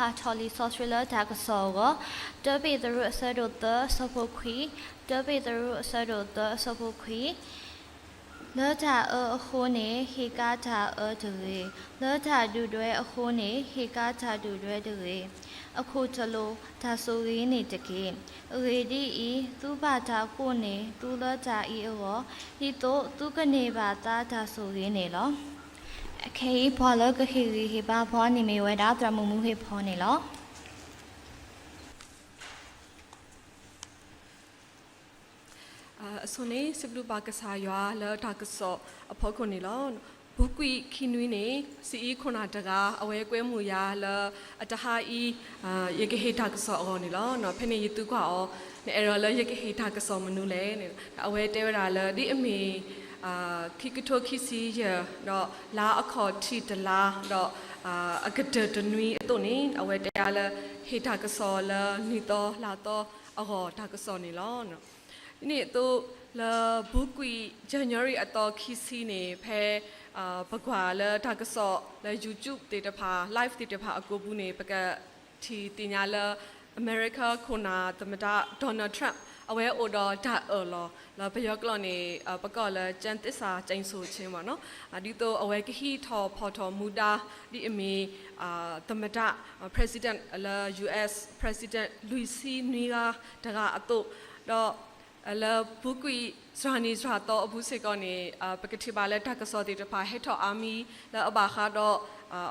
ပကဘၣ်ထီၣ်လံာ်စီဆှံလၢတၢ်ကစီၣ်အဂီၢ်, တၢပ့းတရူးအဆၢဒိၣ်သၢအဆၢဖိခွံ, တၢပ့းတရူးအဆၢဒိၣ်သၢအဆၢဖိခွံ, လၢတၢ်အၢအဃိန့ၣ် ဟ့ၣ်ကါတၢ်အၢတဂ့ၤ, လၢတၢ်ဒုၣ်ဒွဲအဃိန့ၣ် ဟ့ၣ်ကါတၢ်ဒုၣ်ဒွဲတဂ့ၤ, အခိၣ်တလိာ်တၢ်ဆိၣ်ဂ့ၤန့ၣ်တက့ၢ်. အဂ့ၢ်ဒ်အံၤ, သုဘၣ်တၢ်ကိးန့ၢ်သုလၢတၢ်အံၤအဂီၢ်, ဒ်သိးသုကန့ၢ်ဘၣ်သါတၢ်ဆိၣ်ဂ့ၤန့ၣ်လီၤ. အခဲအံၤ ပှၤလၢကဟ့ၣ်ဂံၢ်ဟ့ၣ်ဘါပှၤန့ၣ်မ့ၢ်ဝဲဒၣ် သရၣ်မုၣ်မူဟ့ၣ်ဖီန့ၣ်လီၤ. အဆိန့ၣ် စံးဘျုးဘၣ်ကစၢ်ယွၤလၢတၢ်ကစီၣ်အဖီခိၣ်န့ၣ်လီၤ. ပူၤကွံာ်ခံနွံန့ၣ် စံးအံၤခိၣ်နၢ်တဂၤ အဝဲကွဲမုာ်ယၤလၢအတဟါအံၤ ယကဟ့ၣ်တၢ်ကစီၣ်အဂီၢ်န့ၣ်လီၤ. ဖဲန့ၣ်ယသံကွၢ်အီၤ, နအဲၣ်ဒိးလၢယကဟ့ၣ်တၢ်ကစီၣ်မနုၤလဲၣ်န့ၣ်, အဝဲတဲဝဲဒၣ်လၢ ဒ်အမ့ၢ် ခံကထိခံဆံယဲၢ် ဒီးလါအခီၣ်ထံးတလါ ဒီး အကတၢၢ်တနွံအသိးန့ၣ် အဝဲတဲယၤလၢ ဟ့ၣ်တၢ်ကစီၣ်လၢနံၣ်သီလါသီအဂီၢ်တၢ်ကစီၣ်န့ၣ်လီၤ. ဒ်န့ၣ်အသိး လၢပူၤကွံာ် January အသီခံဆံန့ၣ် ဖဲ ပကွၢ်လၢတၢ်ကစီၣ်လၢ YouTube သ့ၣ်တဖၣ် live သ့ၣ်တဖၣ်အကိာ်ပူၤန့ၣ် ပကထံၣ်သ့ၣ်ညါလၢ အမဲရကၤခိၣ်နၢ်သမ္မတ Donald Trump အဝဲအိၣ်ဒီးတၢ်အၢၣ်လီၤ လၢပယီၤကျိာ်န့ၣ် ပကိးလၢ ကျမ်းသစ္စာကျိန်ဆိုခြင်း ဘၣ်နီၤ, ဒ်သိးအဝဲကဟံးထီၣ်ဖီၣ်ထီၣ်မူဒါ ဒ်အမ့ၢ် သမ္မတ president လၢ US president လွံၢ်ဆံနွံဂၤတဂၤအသိး, ဒီး လၢပူၤကွံာ်စှၤနံၤစှၤသီအပူၤစ့ၢ်ကီးန့ၣ် ပကထံၣ်ဘၣ်လၢတၢ်ကစီၣ်သ့ၣ်တဖၣ်ဟဲထီၣ်အါမံၤလၢအဘၣ်ဃးဒီး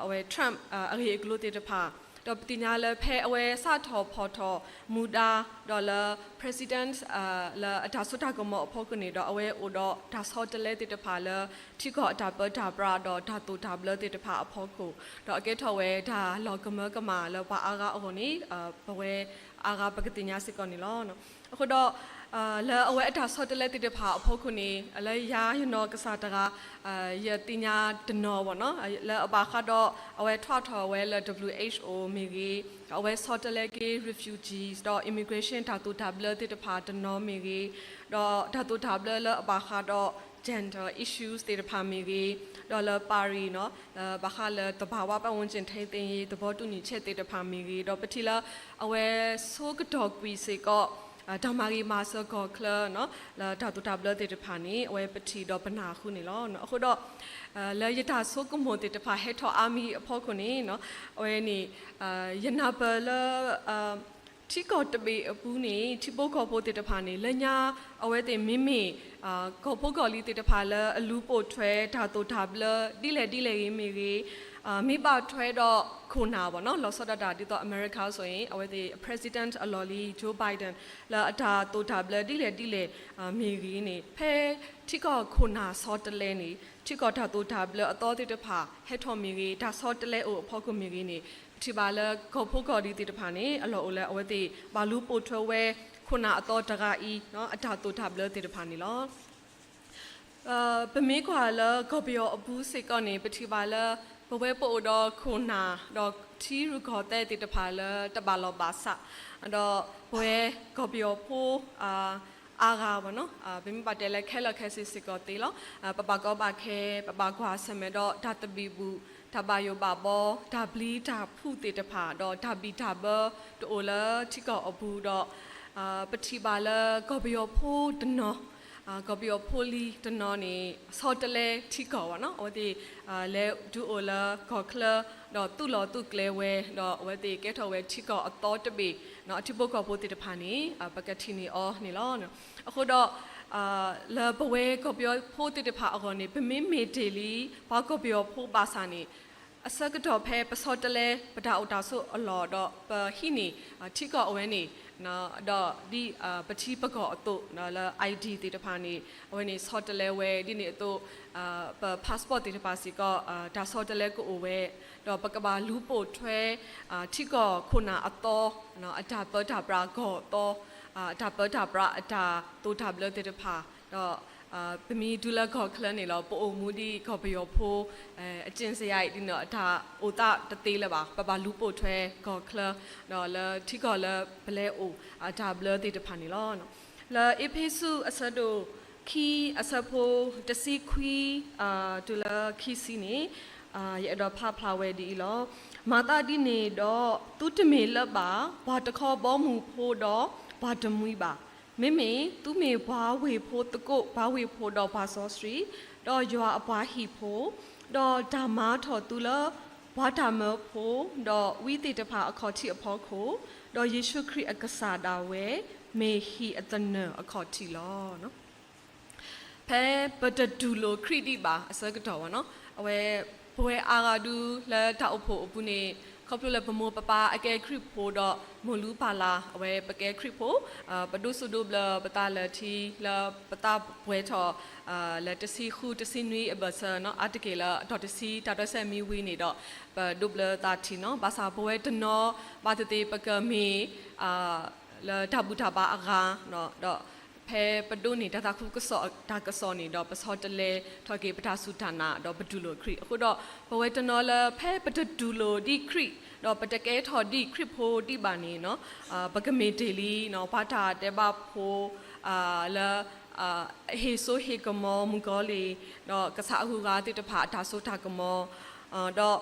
အဝဲ Trump အဂ့ၢ်အကျိၤသ့ၣ်တဖၣ်, ဒီးပသ့ၣ်ညါလၢဖဲအဝဲစးထီၣ်ဖီၣ်ထီၣ်မူဒါ ဒီးလၢ president လၢအတၢ်စိတၢ်ကမီၤအဖီခိၣ်န့ၣ်ဒီး အဝဲအိၣ်ဒီးတၢ်ဆီတလဲသ့ၣ်တဖၣ်လၢ ထံကီၢ်အတၢ်ပၢတၢ်ပြးဒီးတၢ်သိၣ်တၢ်ဘျၢသ့ၣ်တဖၣ်အဖီခိၣ်, ဒီးအကဲထီၣ်ဝဲတၢ်လီၤကမၢကမၣ်လၢပှၤအါဂၤအဂီၢ်န့ၣ် ပဝဲအါဂၤပကသ့ၣ်ညါစ့ၢ်ကီးန့ၣ်လီၤ. အဃိဒီး လၢအဝဲအတၢ်ဆီတလဲသ့ၣ်တဖၣ်အဖီခိၣ်န့ၣ် လၢယၤယနီၢ်ကစၢ်တဂၤ ယသ့ၣ်ညါတနီၤဘၣ်နီၤ, လၢအဘၣ်ဃးဒီး အဝဲထွဲထီၣ်ဝဲလၢ WHO မ့ၢ်ဂ့ၤ, အဝဲဆီတလဲက့ၤ refugees ဒီး immigration တၢ်သိၣ်တၢ်ဘျၢသ့ၣ်တဖၣ်တနီၤမ့ၢ်ဂ့ၤ, ဒီးတၢ်သိၣ်တၢ်ဘျၢလၢအဘၣ်ဃးဒီး gender issues သ့ၣ်တဖၣ်မ့ၢ်ဂ့ၤ, ဒီးလၢ Paris နီၤ လၢဘၣ်ဃးလၢ သဘာဝပတ်ဝန်းကျင်ထိန်းသိမ်းရေး သဘောတူညီချက်သ့ၣ်တဖၣ်မ့ၢ်ဂ့ၤ, ဒီးပထံၣ်လၢ အဝဲဆိကတီၢ်ကွံာ်စ့ၢ်ကီး တၢ်မၤဂ့ၤမၤစၢၤကီၢ်ချၢ လၢတၢ်သိၣ်တၢ်ဘျၢသ့ၣ်တဖၣ်န့ၣ် အဝဲပထံၣ်ဒီးပနၢ်ဟူန့ၣ်လီၤ. အဃိဒီး လၢယတၢ်ဆိကမိၣ်သ့ၣ်တဖၣ်ဟဲထီၣ်အါမံၤအဖီခိၣ်န့ၣ် အဝဲန့ၣ် ယနၢ်ပၢၢ်လၢ ထံကီၢ်တဘ့ၣ်အပူၤန့ၣ် ထံဖိကီၢ်ဖိသ့ၣ်တဖၣ်န့ၣ် လၢညါအဝဲသ့ၣ်မ့မ့ၢ် ကီၢ်ဖိကီၢ်လံၤသ့ၣ်တဖၣ်လၢအလူၤပိာ်ထွဲတၢ်သိၣ်တၢ်ဘျၢ ဒ်လဲၣ်ဒ်လဲၣ်ဂ့ၤမ့ၢ်ဂ့ၤ, မ့ၢ်ဘၣ်ထွဲဒီးခိၣ်နၢ်ဘၣ်နီၤ လီၤဆီဒၣ်တၢ် ဒ်သိးအမဲရကၤ ဆိုရင် အဝဲသ့ၣ် president အလီၢ်လံ Joe Biden လၢအတၢ်သိၣ်တၢ်ဘျၢဒ်လဲၣ်ဒ်လဲၣ်မ့ၢ်ဂ့ၤန့ၣ် ဖဲထံကီၢ်ခိၣ်နၢ်ဆီတလဲန့ၣ် ထံကီၢ်တၢ်သိၣ်တၢ်ဘျၢအသီသ့ၣ်တဖၣ် ဟဲထီၣ်မ့ၢ်ဂ့ၤ တၢ်ဆီတလဲအိၣ်အဖီခိၣ်မ့ၢ်ဂ့ၤန့ၣ် ပထံၣ်ဘၣ်လၢကီၢ်ဖိကီၢ်လံၤသ့ၣ်တဖၣ်န့ၣ် အလီၢ်အိၣ်လၢအဝဲသ့ၣ် ဘၣ်လူၤပိာ်ထွဲဝဲ ခိၣ်နၢ်အသီတဂၤအံၤ အတၢ်သိၣ်တၢ်ဘျၢသ့ၣ်တဖၣ်န့ၣ်လီၤ. ပမ့ၢ်ကွၢ်လၢကီၢ်ပယီၤအပူၤစ့ၢ်ကီးန့ၣ် ပထံၣ်ဘၣ်လၢ ပဝဲပအိၣ်ဒီးခိၣ်နၢ် ဒီးထံရူၢ်ကီၢ်သဲးသ့ၣ်တဖၣ်လၢတဘၣ်လီၢ်ဘၣ်စး, ဒီးပဝဲကီၢ်ပယီၤဖိ အါဂၤဘၣ်နီၤ ပမ့ၢ်ဘၣ်တဲလၢခဲလၢာ်ခဲဆ့စ့ၢ်ကီးသ့လီၤ. ပဘၣ်ကီဘၣ်ခဲ ပဘၣ်ကွၢ်ဆၢၣ်မဲာ်ဒီးတၢ်သဘံၣ်ဘုၣ် တၢ်ဘၣ်ယိၣ်ဘၣ်ဘီ တၢ်ပျံၤတၢ်ဖုးသ့ၣ်တဖၣ် ဒီးတၢ်ဘံၣ်တၢ်ဘၢတအိၣ်လၢထံကီၢ်အပူၤဒီး ပထံၣ်ဘၣ်လၢကီၢ်ပယီၤဖိတနီၤ ကီၢ်ပယီၤဖိလံၤတနီၤန့ၣ် ဆီတလဲထံကီၢ်ဘၣ်နီၤ အဝဲသ့ၣ် လဲၤဒုးအိၣ်လၢကီၢ်ချၢ ဒီးသူၣ်လီၤသူၣ်ကျဲၤဝဲ ဒီးအဝဲသ့ၣ်ကဲထီၣ်ဝဲထံကီၢ်အသီတဘ့ၣ် အထံဖိကီၢ်ဖိသ့ၣ်တဖၣ်န့ၣ် ပကထံၣ်န့ၢ်အီၤန့ၣ်လီၤ. အဃိဒီး လၢပဝဲကီၢ်ပယီၤဖိသ့ၣ်တဖၣ်အဂီၢ်န့ၣ် ပမ့မ့ၢ်တ့ၢ်လံ ပှၤကီၢ်ပယီၤဖိဘၣ်ဆၣ်န့ၣ် အဆၢကတီၢ်ဖဲပဆီတလဲ ပတၢ်အိၣ်တၢ်ဆိးအလီၢ်ဒီး ပဟံးန့ၢ် ထံကီၢ်အဝဲန့ၣ် ဒီးဒ်ပထံပကီၢ်အသိး လၢ ID သ့ၣ်တဖၣ်န့ၣ် အဝဲန့ၣ်ဆီတလဲဝဲ ဒ်န့ၣ်အသိး ပ passport သ့ၣ်တဖၣ်စ့ၢ်ကီး တၢ်ဆီတလဲကအိၣ်ဝဲ ဒီးပကဘၣ်လူၤပိာ်ထွဲ ထံကီၢ်ခိၣ်နၢ်အသီ အတၢ်ပၢတၢ်ပြးကီၢ်အသီ အတၢ်ပၢတၢ်ပြးအတၢ်သိၣ်တၢ်ဘျၢသ့ၣ်တဖၣ် ဒီး ပမ့ၢ်တုၤလၢကီၢ်ချၢန့ၣ်လီၤ ပအိၣ်မူဒ်ကီၢ်ပယီၤဖိ အကျင့်စရိုက် ဒ်န့ၣ် အတၢ်အိၣ်သးတသ့လၢၤဘၣ် ပဘၣ်လူၤပိာ်ထွဲကီၢ်ချၢ ဒီးလၢထံကီၢ်လၢပလဲၤအိၣ်အတၢ်ဘျၢသ့ၣ်တဖၣ်န့ၣ်လီၤ. လၢအ့းဖ့းစူးအဆၢဒိၣ်ခံအဆၢဖိတဆံခွံ တုၤလၢခံဆံန့ၣ် ယအဲၣ်ဒိးဖးဖျါဝဲဒ်အံၤလီၤ. မၤသးဒ်န့ၣ်ဒီး, သုတမ့ၢ်လၢၤဘၣ် ပှၤတခီဘီမုၢ်ဖိဒီးပှၤတမှံၤဘၣ်. မ့မ့ၢ်သုမ့ၢ်ပှၤဝ့ၢ်ဖိသကိး, ပှၤဝ့ၢ်ဖိဒီးပှၤစီဆှံ, ဒီးယွၤအပှၤဟံၣ်ဖိ, ဒီးတၢ်မၤထီၣ်သုလၢ ပှၤတၢ်မၢဖိ, ဒီးဝံသ့ၣ်တဖၣ်အခီၣ်ထံးအဖီခိၣ်, ဒီးယ့ၣ်ၡူးခရံာ်အကစၢ်ဒၣ်ဝဲ မ့ၢ်ဟံၣ်အသနၢၣ်အခီၣ်ထံးလီၤ. ဖဲပတတူၢ်လိာ်ခရံာ်ဒံးဘၣ်အဆၢကတီၢ်ဘၣ်နီၤ, အဝဲ ပဝဲအါဂၤဒုလၢတၢ်အိၣ်ဖှိၣ်အပူၤန့ၣ်, ခီဖျိလၢပမိၢ်ပပၢ်အကဲခရံာ်ဖိဒီး မိၢ်လူၤပၢ်လၢ် အဝဲပကဲခရံာ်ဖိ, ပဒိးစူးဒိးဘျၢပသးလၢထံလၢပသးပှဲၤထီၣ် လၢတဆံဃုတဆံနွံအဘၢၣ်စၢၤနီၤ, အါတက့ၢ်လၢအတီၢ်တဆံတၢ်ဒိးစဲးမံဝံၤန့ၣ်ဒီး ပဒိးဘျၢသးထံနီၤ. ဘၣ်ဆၣ်ပဝဲတနီၤ ဘၣ်သ့ၣ်သ့ၣ်ပကမ့ၢ် လၢတၢ်ဘူၣ်တၢ်ဘါအဂၤ, ဒီးဖဲပဒိးန့ၢ်တၢ်သးခုကစီၣ်တၢ်ကစီၣ်န့ၣ်ဒီး ပဆီတလဲထီၣ်က့ၤပတၢ်စူၢ်တၢ်နာ် ဒီးပတူၢ်လိာ်ခရံာ်အဃိဒီး, ပဝဲတနီၤလၢဖဲပတတူၢ်လိာ်ဒံးခရံာ် ဒီးပတကဲထီၣ်ဒံးခရံာ်ဖိဒံးဘၣ်န့ၣ်နီၤ, ပကမ့ၢ်တ့ၢ်လံ ပှၤတၢ်ဒဲးဘးဖိ လၢ ဟ့ၣ်စိဟ့ၣ်ကမီၤမုၣ်ကီၤလံၢ် ဒီးကစၢ်အဂုၤအဂၤသ့ၣ်တဖၣ်အတၢ်စိတၢ်ကမီၤ, ဒီး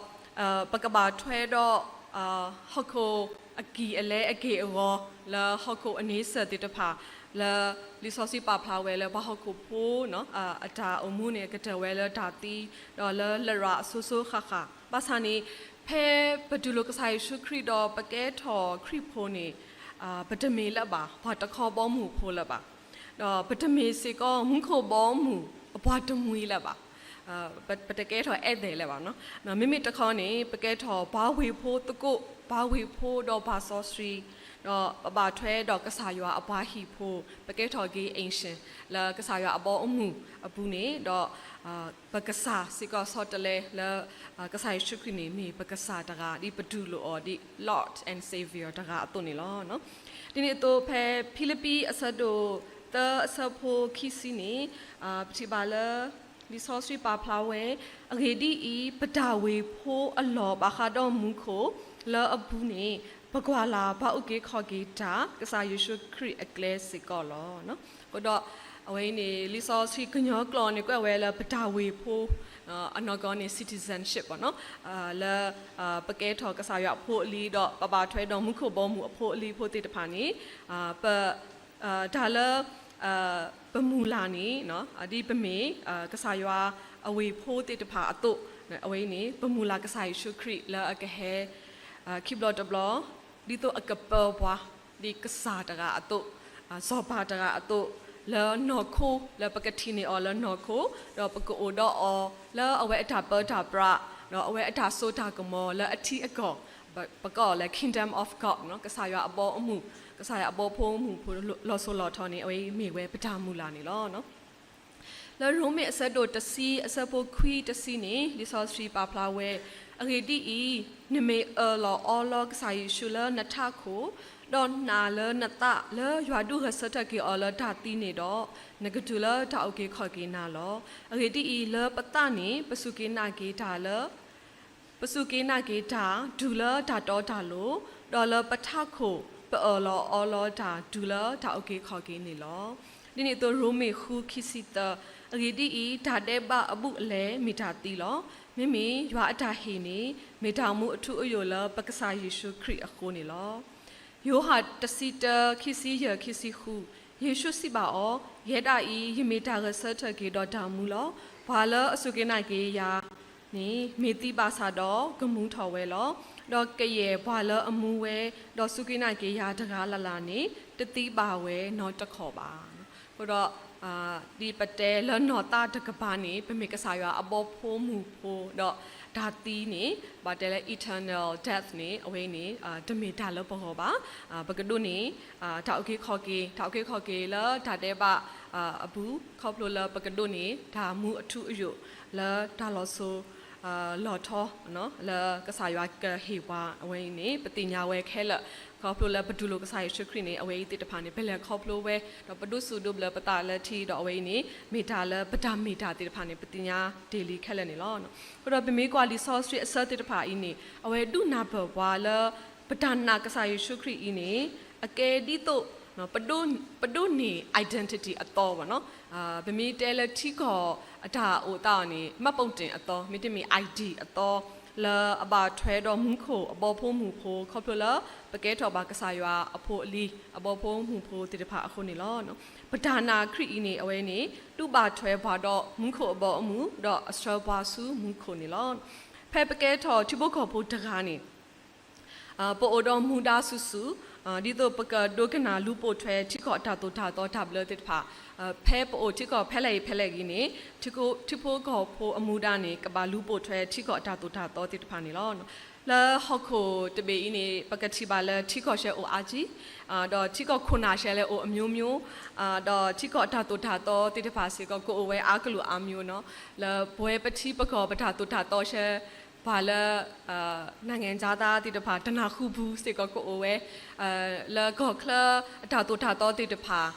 ပကဘၣ်ထွဲဒီး ဟီၣ်ခိၣ်အကံၢ်အလဲအက့ၢ်အဂီၤ လၢဟီၣ်ခိၣ်အန့ဆၢၣ်သ့ၣ်တဖၣ် လၢလံာ်စီဆှံပာ်ဖျါဝဲလၢပှၤဟီၣ်ခိၣ်ဖိ အတၢ်အိၣ်မူန့ၣ် ကတၢၢ်ဝဲလၢတၢ်သံ ဒီးလၢလရာ်အစိၤစိၤဃၣ်ဃၣ် ဘၣ်ဆၣ်န့ၣ် ဖဲပတူၢ်လိာ်ကစၢ်ယ့ၣ်ၡူးခရံာ်ဒီးပကဲထီၣ်ခရံာ်ဖိန့ၣ် ပတမ့ၢ်လၢၤဘၣ် ပှၤတခီဘီမုၢ်ဖိလၢၤဘၣ်. ဒီးပတမ့ၢ်စ့ၢ်ကီးမူခိၣ်ဘီမုၢ်အပှၤတမှံၤလၢၤဘၣ်. ပတကဲထီၣ်အဲၣ်သဲးလၢၤဘၣ်နီၤ. မ့မ့ၢ်တခီန့ၣ် ပကဲထီၣ်ပှၤဝ့ၢ်ဖိသကိး, ပှၤဝ့ၢ်ဖိဒီးပှၤစီဆှံ, ဒီးပဘၣ်ထွဲဒီးကစၢ်ယွၤအပှၤဟံၣ်ဖိ, ပကဲထီၣ်က့ၤ အ့ၣ်ၡၢၣ် လၢကစၢ်ယွၤအဘီအမုၢ်အပူၤန့ၣ်, ဒီး ပကစၢ်စ့ၢ်ကီးဆီတလဲလၢ ကစၢ်ယ့ၣ်ၡူးခရံာ်န့ၣ် မ့ၢ်ပကစၢ်တဂၤ ဒ်ပတူၢ်လိာ်အီၤဒ် Lord and Savior တဂၤအသိးန့ၣ်လီၤ. ဒ်န့ၣ်အသိးဖဲဖံလံးပံၤအဆၢဒိၣ်သၢအဆၢဖိခံဆံန့ၣ်, ပထံၣ်ဘၣ်လၢ လံာ်စီဆှံပာ်ဖျါဝဲ, အဂ့ၢ်ဒ်အံၤ, ပတၢ်ဝ့ၢ်ဖိအလီၢ်ဘၣ်ဃးဒီးမူခိၣ်လၢအပူၤန့ၣ်, ပကွၢ်လၢ်ပှၤအုၣ်က့ၤခီၣ်က့ၤတၢ် ကစၢ်ယ့ၣ်ၡူးခရံာ်အကျဲစ့ၢ်ကီးလီၤ. အဃိဒီး အဝဲအံၤန့ၣ် လံာ်စီဆှံကညီကျိာ်န့ၣ် ကွဲးဝဲလၢပတၢ်ဝ့ၢ်ဖိ, အနီၢ်ကီၢ်န့ၣ် citizenship ဘၣ်နီၤ, လၢ ပကဲထီၣ်ကစၢ်ယွၤအဖိအလံၤ ဒီးပဘၣ်ထွဲဒီးမူခိၣ်ဘီမုၢ်အဖိအလံၤဖိသ့ၣ်တဖၣ်န့ၣ်, ပ တၢ်လၢ ပမုၢ်လၢ်န့ၣ် ဒ်ပမ့ၢ် ကစၢ်ယွၤအဝ့ၢ်ဖိသ့ၣ်တဖၣ်အသိး, အဝဲအံၤန့ၣ် ပမုၢ်လၢ်ကစၢ်ယ့ၣ်ၡူးခရံာ်လၢအကဟဲ ခံဘျီတဘျီ, ဒ်သိးအကပၢပှၤ ဒ်ကစၢ်တဂၤအသိး, စီၤပၤတဂၤအသိး, လၢနီၢ်ခိ လၢပကထံၣ်န့ၢ်အီၤလၢနီၢ်ခိ, ဒီးပကအိၣ်ဒီးအီၤ လၢအဝဲအတၢ်ပၢတၢ်ပြး, ဒီးအဝဲအတၢ်စိတၢ်ကမီၤလၢအထံအကီၢ်, ပကိးအီၤလၢ Kingdom of God ကစၢ်ယွၤအဘီအမုၢ်, ကစၢ်ယွၤအဘီဖိမုၢ်ဖိလီၤစိၤလီၤထီန့ၣ် အဝဲအံၤမ့ၢ်ဝဲပတၢ်မုၢ်လၢ်န့ၣ်လီၤ. လၢရိမ့ၤအဆၢဒိၣ်တဆံအဆၢဖိခွံတဆံန့ၣ် လံာ်စီဆှံပာ်ဖျါဝဲ, အဂ့ၢ်ဒ်အံၤ, နမ့ၢ်အၢၣ်လီၤအီလီၤကစၢ်ယ့ၣ်ၡူးလၢနထးခိၣ်, ဒီးနာ်လၢနသးလၢယွၤဒုးဂဲၤဆၢထၢၣ်က့ၤအီၤလၢတၢ်သံန့ၣ်ဒီး, နကတုၤလၢတၢ်အုၣ်က့ၤခီၣ်က့ၤနၤလီၤ. အဂ့ၢ်ဒ်အံၤ, လၢပသးန့ၣ် ပစူၢ်က့ၤနာ်က့ၤတၢ်လၢ ပစူၢ်က့ၤနာ်က့ၤတၢ် တုၤလၢတၢ်တီတၢ်လိၤ, ဒီးလၢပထးခိၣ် ပအၢၣ်လီၤအီလီၤတၢ် တုၤလၢတၢ်အုၣ်က့ၤခီၣ်က့ၤန့ၣ်လီၤ. ဒ်န့ၣ်အသိး ရိမ့ၤဃုခံဆံသၢ, အဂ့ၢ်ဒ်အံၤ, တၢ်ဒဲးဘးအဘူးအလဲမ့ၢ်တၢ်သံလီၤ. မ့မ့ၢ်ယွၤအတၢ်ဟ့ၣ်န့ၣ် မ့ၢ်တၢ်မူအထူအယိာ်လၢပကစၢ်ယ့ၣ်ၡူးခရံာ်အဃိန့ၣ်လီၤ. ယိၤဟၣ်တဆံတၢ ခံဆံယဲၢ် ခံဆံဃု, ယ့ၣ်ၡူးစံးဘၣ်အီၤ, ယဲဒၣ်အံၤ ယမ့ၢ်တၢ်ဂဲၤဆၢထၢၣ်က့ၤဒီးတၢ်မူလီၤ. ပှၤလၢအစူၢ်က့ၤနာ်က့ၤယၤန့ၣ် မ့ၢ်သံဘၣ်ဆၣ်ဒီး ကမူထီၣ်ဝဲလီၤ. ဒီးကယဲၢ်ပှၤလၢအမူဝဲ ဒီးစူၢ်က့ၤနာ်က့ၤယၤတဂၤလၢ်လၢ်န့ၣ် တသံဘၣ်ဝဲနီတခီၣ်ဘၣ်. အဃိဒီး ဒ်ပတဲလၢနီၢ်သးတကပၤန့ၣ် ပမ့ၢ်ကစၢ်ယွၤအဘီဖိမုၢ်ဖိ ဒီးတၢ်သံန့ၣ် ဘၣ်တဲလၢ eternal death န့ၣ် အဝဲအံၤန့ၣ် တမ့ၢ်တၢ်လၢပဂီၢ်ဘၣ်. ပကဒိးန့ၢ် တၢ်အုၣ်က့ၤခီၣ်က့ၤ, တၢ်အုၣ်က့ၤခီၣ်က့ၤလၢတၢ်ဒဲးဘးအပူၤ ခီဖျိလၢပကဒိးန့ၢ် တၢ်မူအထူအယိာ် လၢတၢ်လီၤစိၤ လီၤထီ လၢကစၢ်ယွၤကဟ့ၣ်ပှၤအဝဲအံၤန့ၣ် ပသ့ၣ်ညါဝဲခဲလၢာ်, ခီဖျိလၢပတူၢ်လိာ်ကစၢ်ယ့ၣ်ၡူးခရံာ်န့ၣ် အဝဲအံၤသ့ၣ်တဖၣ်န့ၣ် ပလဲၤခီဖျိဝဲ ဒီးပဒိးစူးဒိးဘျၢပသးလၢထံ ဒီးအဝဲအံၤန့ၣ် မ့ၢ်တၢ်လၢပတၢ်မ့ၢ်တၢ်သ့ၣ်တဖၣ်န့ၣ် ပသ့ၣ်ညါတ့ၢ်လံခဲလၢာ်န့ၣ်လီၤ. အဃိဒီးပမ့ၢ်ကွၢ်လံာ်စီဆှံအဆၢသ့ၣ်တဖၣ်အံၤန့ၣ် အဝဲဒုးနၢ်ပၢၢ်ပှၤလၢ ပတၢ်နာ်ကစၢ်ယ့ၣ်ၡူးခရံာ်အံၤန့ၣ် အကဲဒ်သိး ပဒိးန့ၢ် identity အသီဘၣ်နီၤ. ပမ့ၢ်တဲလၢထံကီၢ်အတၢ်အိၣ်သးအီၤန့ၣ် မှတ်ပုံတင် အသီ, မ့တမ့ၢ် ID အသီ လၢအဘၣ်ထွဲဒီးမူခိၣ်အဘီဖိမုၢ်ဖိ ခီဖျိလၢပကဲထီၣ်ဘၣ်ကစၢ်ယွၤအဖိအလံၤ အဘီဖိမုၢ်ဖိသ့ၣ်တဖၣ်အဃိန့ၣ်လီၤ. ပတၢ်နာ်ခရံာ်အံၤန့ၣ် အဝဲန့ၣ် တူၢ်ဘၣ်ထွဲပှၤဒီးမူခိၣ်အဘီအမုၢ် ဒီးအဆှၢပှၤဆူမူခိၣ်န့ၣ်လီၤ. ဖဲပကဲထီၣ်ထံဖိကီၢ်ဖိတဂၤန့ၣ် ပအိၣ်ဒီးမူဒါဆူၣ်ဆူၣ်, ဒ်သိးပကဒိကနၣ်လူၤပိာ်ထွဲထံကီၢ်အတၢ်သိၣ်တၢ်သီတၢ်ဘျၢသ့ၣ်တဖၣ်, ဖဲပအိၣ်ထံကီၢ်ဖဲလဲၣ်အံၤဖဲလဲၣ်အံၤန့ၣ် ထံဖိကီၢ်ဖိအမူဒါန့ၣ် ကဘၣ်လူၤပိာ်ထွဲထံကီၢ်အတၢ်သိၣ်တၢ်သီသ့ၣ်တဖၣ်န့ၣ်လီၤ. လၢဟီၣ်ခိၣ်တဘ့ၣ်အံၤန့ၣ် ပကထံၣ်ဘၣ်လၢထံကီၢ်ရှဲအိၣ်အါကံ, ဒီးထံကီၢ်ခိၣ်နၢ်ရှဲလဲၣ်အိၣ်အမျိုးမျိုး, ဒီးထံကီၢ်အတၢ်သိၣ်တၢ်သီသ့ၣ်တဖၣ်စ့ၢ်ကီး ကအိၣ်ဝဲအါကလုာ်အါမျိုးနီၤ. လၢပဝဲပထံပကီၢ်ပတၢ်သိၣ်တၢ်သီရှဲ ပှၤလၢ နိုင်ငံခြားသား သ့ၣ်တဖၣ် တနၢ်ဟူပူၤစ့ၢ်ကီးကအိၣ်ဝဲ, လၢကီၢ်ချၢအတၢ်သိၣ်တၢ်သီသ့ၣ်တဖၣ်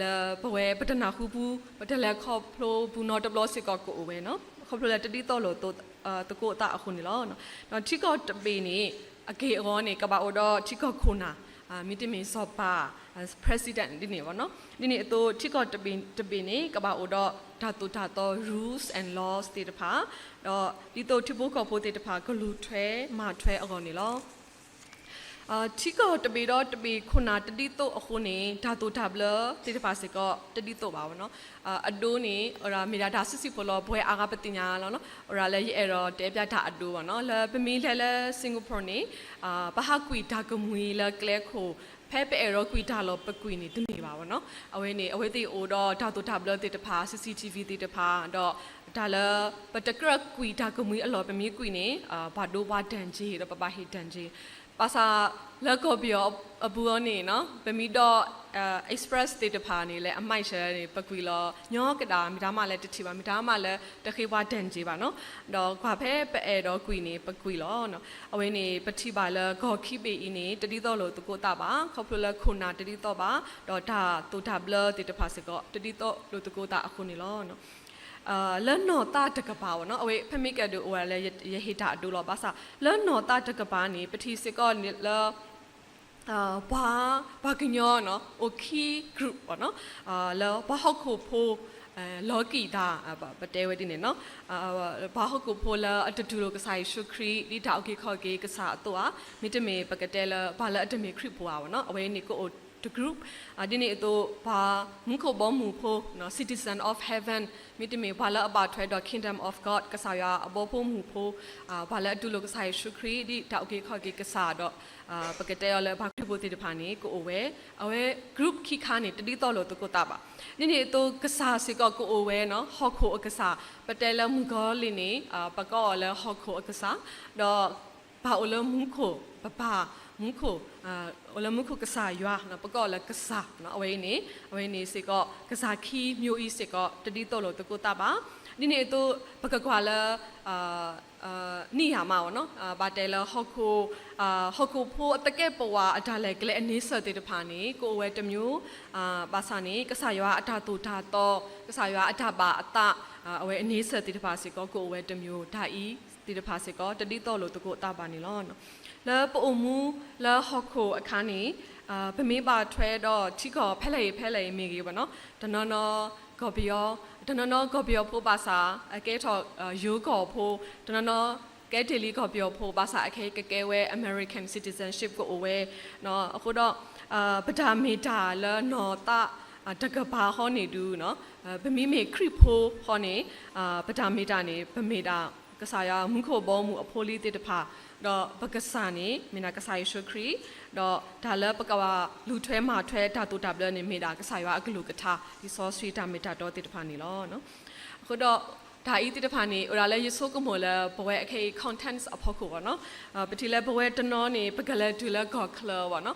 လၢပဝဲပတနၢ်ဟူပူၤ ပတလဲၤခီဖျိပူၤနီတဘျီစ့ၢ်ကီးကအိၣ်ဝဲနီၤ. ခီဖျိလၢတဒ်သိးလိာ်သကိးသးအဃိန့ၣ်လီၤ. ဒီးထံကီၢ်တဘ့ၣ်န့ၣ် အက့ၢ်အဂီၤန့ၣ် ကဘၣ်အိၣ်ဒီးထံကီၢ်ခိၣ်နၢ်, မ့တမ့ၢ်စီၤပၤ president ဒ်န့ၣ်ဘၣ်နီၤ. ဒ်န့ၣ်အသိး ထံကီၢ်တဘ့ၣ်တဘ့ၣ်န့ၣ် ကဘၣ်အိၣ်ဒီးတၢ်သိၣ်တၢ်သီ rules and laws သ့ၣ်တဖၣ်, ဒီးဒ်သိးထံဖိကီၢ်ဖိသ့ၣ်တဖၣ် ကလူၤထွဲမၤထွဲအဂီၢ်န့ၣ်လီၤ. ထံကီၢ်တဘ့ၣ်ဒီးတဘ့ၣ်ခိၣ်နၢ်တဒ်သိးအဃိန့ၣ် တၢ်သိၣ်တၢ်ဘျၢသ့ၣ်တဖၣ်စ့ၢ်ကီး တဒ်သိးဘၣ်ဘၣ်နီၤ. အဒိန့ၣ် မ့ၢ်ဒၣ်တၢ်စုဆံးဖိလီၤ ပဝဲအါဂၤပသ့ၣ်ညါလီၤနီၤ. အိၣ်ဒၣ်လၢယအဲၣ်ဒိးတဲပျးတၢ်အဒိဘၣ်နီၤ. လၢပမ့ၢ်လဲၤလၢ Singapore န့ၣ် ပဟးကွံာ်တၢ်ကမှံၤလၢကျဲခိၣ် ဖဲပအဲၣ်ဒိးကွံာ်တၢ်လီၢ်ပကွံာ်န့ၣ်တမ့ၢ်ဘၣ်ဘၣ်နီၤ. အဝဲန့ၣ် အဝဲသ့ၣ်အိၣ်ဒီးတၢ်သိၣ်တၢ်ဘျၢသ့ၣ်တဖၣ် CCTV သ့ၣ်တဖၣ် ဒီးတၢ်လၢ ပတကြၢးကွံာ်တၢ်ကမှံၤအလီၢ်ပမ့ၢ်ကွံာ်န့ၣ် ပှၤဒိပှၤဒဏ်ကြေး ဒီးပဘၣ်ဟ့ၣ်ဒဏ်ကြေး ဘၣ်ဆၣ်လၢကီၢ်ပယီၤအပူၤအီၤန့ၣ်နီၤ ပမ့ၢ်ဒိး express သ့ၣ်တဖၣ်န့ၣ် လၢအမဲၣ်ဆှၢန့ၣ် ပကွံာ်လီၤညီကဒၣ် မ့ၢ်တၢ်မးလၢတထံၣ်ဘၣ် မ့ၢ်တၢ်မးလၢတဃ့ပှၤဒဏ်ကြေးဘၣ်နီၤ. ဒီးကွၢ်ဖဲပအဲၣ်ဒိးကွံာ်န့ၣ် ပကွံာ်လီၤ. အဝဲန့ၣ် ပထံၣ်ဘၣ်လၢကီၢ်ခံဘ့ၣ်အံၤန့ၣ် တဒ်သိးလိာ်သကိးသးဘၣ် ခီဖျိလၢခိၣ်နၢ်တဒ်သိးဘၣ် ဒီးတၢ်သိၣ်တၢ်ဘျၢသ့ၣ်တဖၣ်စ့ၢ်ကီး တဒ်သိးလိာ်သကိးသးအဃိန့ၣ်လီၤ. လၢနီၢ်သးတကပၤဘၣ်နီၤ အဝဲဖဲမ့ၢ်ကဲဒိးအိၣ်ဝဲလၢယဟ့ၣ်တၢ်အဒိလီၤ ဘၣ်ဆၣ် လၢနီၢ်သးတကပၤန့ၣ် ပထံၣ်စ့ၢ်ကီးလၢ ပှၤ ပှၤကညီနီၤ အိၣ်ခံ group ဘၣ်နီၤ လၢပှၤဟီၣ်ခိၣ်ဖိ လီၤကံၢ်တၢ် ပတဲဝဲဒ်န့ၣ်နီၤ ပှၤဟီၣ်ခိၣ်ဖိလၢအတတူၢ်လိာ်ကစၢ်ယ့ၣ်ၡူးခရံာ် ဒ်တၢ်အုၣ်က့ၤခီၣ်က့ၤကစၢ်အသိးဧါ မ့တမ့ၢ်ပကတဲလၢပှၤလၢအတမ့ၢ်ခရံာ်ဖိဧါဘၣ်နီၤ အဝဲန့ၣ်ကအိၣ်တ group ဒ်န့ၣ်အသိး ပှၤမူခိၣ်ဘီမုၢ်ဖိ citizen of heaven မ့တမ့ၢ်ပှၤလၢအဘၣ်ထွဲဒီး kingdom of God ကစၢ်ယွၤအဘီဖိမုၢ်ဖိ ပှၤလၢအတူၢ်လိာ်ကစၢ်ယ့ၣ်ၡူးခရံာ် ဒ်တၢ်အုၣ်က့ၤခီၣ်က့ၤကစၢ်ဒီး ပကတဲအီၤလၢပှၤခရံာ်ဖိသ့ၣ်တဖၣ်န့ၣ် ကအိၣ်ဝဲ အဝဲ group ခံခါန့ၣ် တဒ်သိးလိာ်သကိးသးဘၣ်. ဒ်န့ၣ်အသိးကစၢ်စ့ၢ်ကီးကအိၣ်ဝဲနီၤ ဟီၣ်ခိၣ်အကစၢ် ပတဲလၢမုၣ်ကီၤလံၢ်န့ၣ် ပကိးအီၤလၢဟီၣ်ခိၣ်အကစၢ် ဒီး ပၢ်အိၣ်လၢမူခိၣ် ပပၢ် မူခိၣ် အိၣ်လၢမူခိၣ်ကစၢ်ယွၤ ပကိးအီၤလၢကစၢ် အဝဲအံၤန့ၣ် အဝဲန့ၣ်စ့ၢ်ကီး ကစၢ်ခံမျိုးအံၤစ့ၢ်ကီး တဒ်သိးလိာ်သကိးသးဘၣ်. ဒ်န့ၣ်အသိး ပကကွၢ်လၢ နံၣ်ယၤမးနီၤ ဘၣ်တဲလၢ ဟီၣ်ခိၣ်ဖိအသကဲးပဝးအတၢ်လဲၤကျဲအန့ဆၢၣ်သ့ၣ်တဖၣ်န့ၣ် ကအိၣ်ဝဲတမျိုး ဘၣ်ဆၣ်န့ၣ် ကစၢ်ယွၤအတၢ်သိၣ်တၢ်သီ ကစၢ်ယွၤအတၢ်ဘၣ်အသး အဝဲအန့ဆၢၣ်သ့ၣ်တဖၣ်စ့ၢ်ကီး ကအိၣ်ဝဲတမျိုး တၢ်အံၤသ့ၣ်တဖၣ်စ့ၢ်ကီး တဒ်သိးလိာ်သကိးသးဘၣ်န့ၣ်လီၤ. လၢပအိၣ်မူလၢဟီၣ်ခိၣ်အခါန့ၣ် ပမ့ၢ်ဘၣ်ထွဲဒီးထံကီၢ်ဖဲလဲၣ်ဂ့ၤဖဲလဲၣ်ဂ့ၤမ့ၢ်ဂ့ၤဘၣ်နီၤ တနီၤနီၤ ကီၢ်ပယီၤ တနီၤနီၤကီၢ်ပယီၤဖိဘၣ်ဆၣ် အကဲထီၣ်ယိၤကီၢ်ဖိ တနီၤနီၤ ကဲတ့ၢ်လံကီၢ်ပယီၤဖိဘၣ်ဆၣ် အခဲအံၤကကဲဝဲ American citizenship ကအိၣ်ဝဲ အဃိဒီး ပတၢ်မ့ၢ်တၢ်လၢနီၢ်သးတကပၤဃီန့ၣ်ဒုး ပမ့မ့ၢ်ခရံာ်ဖိဃီန့ၣ် ပတၢ်မ့ၢ်တၢ်န့ၣ် ပမ့ၢ်ဒၣ်ကစၢ်ယွၤမူခိၣ်ဘီမုၢ်အဖိအလံၤသ့ၣ်တဖၣ် ဒီးပကစၢ်န့ၣ် မ့ၢ်ဒၣ်ကစၢ်ယ့ၣ်ၡူးခရံာ် ဒီးတၢ်လၢပကဘၣ်လူၤထွဲမၤထွဲတၢ်သိၣ်တၢ်ဘျၢန့ၣ် မ့ၢ်ဒၣ်ကစၢ်ယွၤအကလုၢ်ကထါ လံာ်စီဆှံတၢ်မ့ၢ်တၢ်တီသ့ၣ်တဖၣ်န့ၣ်လီၤ. အဃိဒီး တၢ်အံၤသ့ၣ်တဖၣ်န့ၣ် အိၣ်ဒၣ်လၢယဆိကမိၣ်လၢပဝဲအခဲအံၤ context အဖီခိၣ်ဘၣ်နီၤ ပထံၣ်လၢပဝဲတနီၤန့ၣ် ပကလဲၤတုၤလၢကီၢ်ချၢဘၣ်နီၤ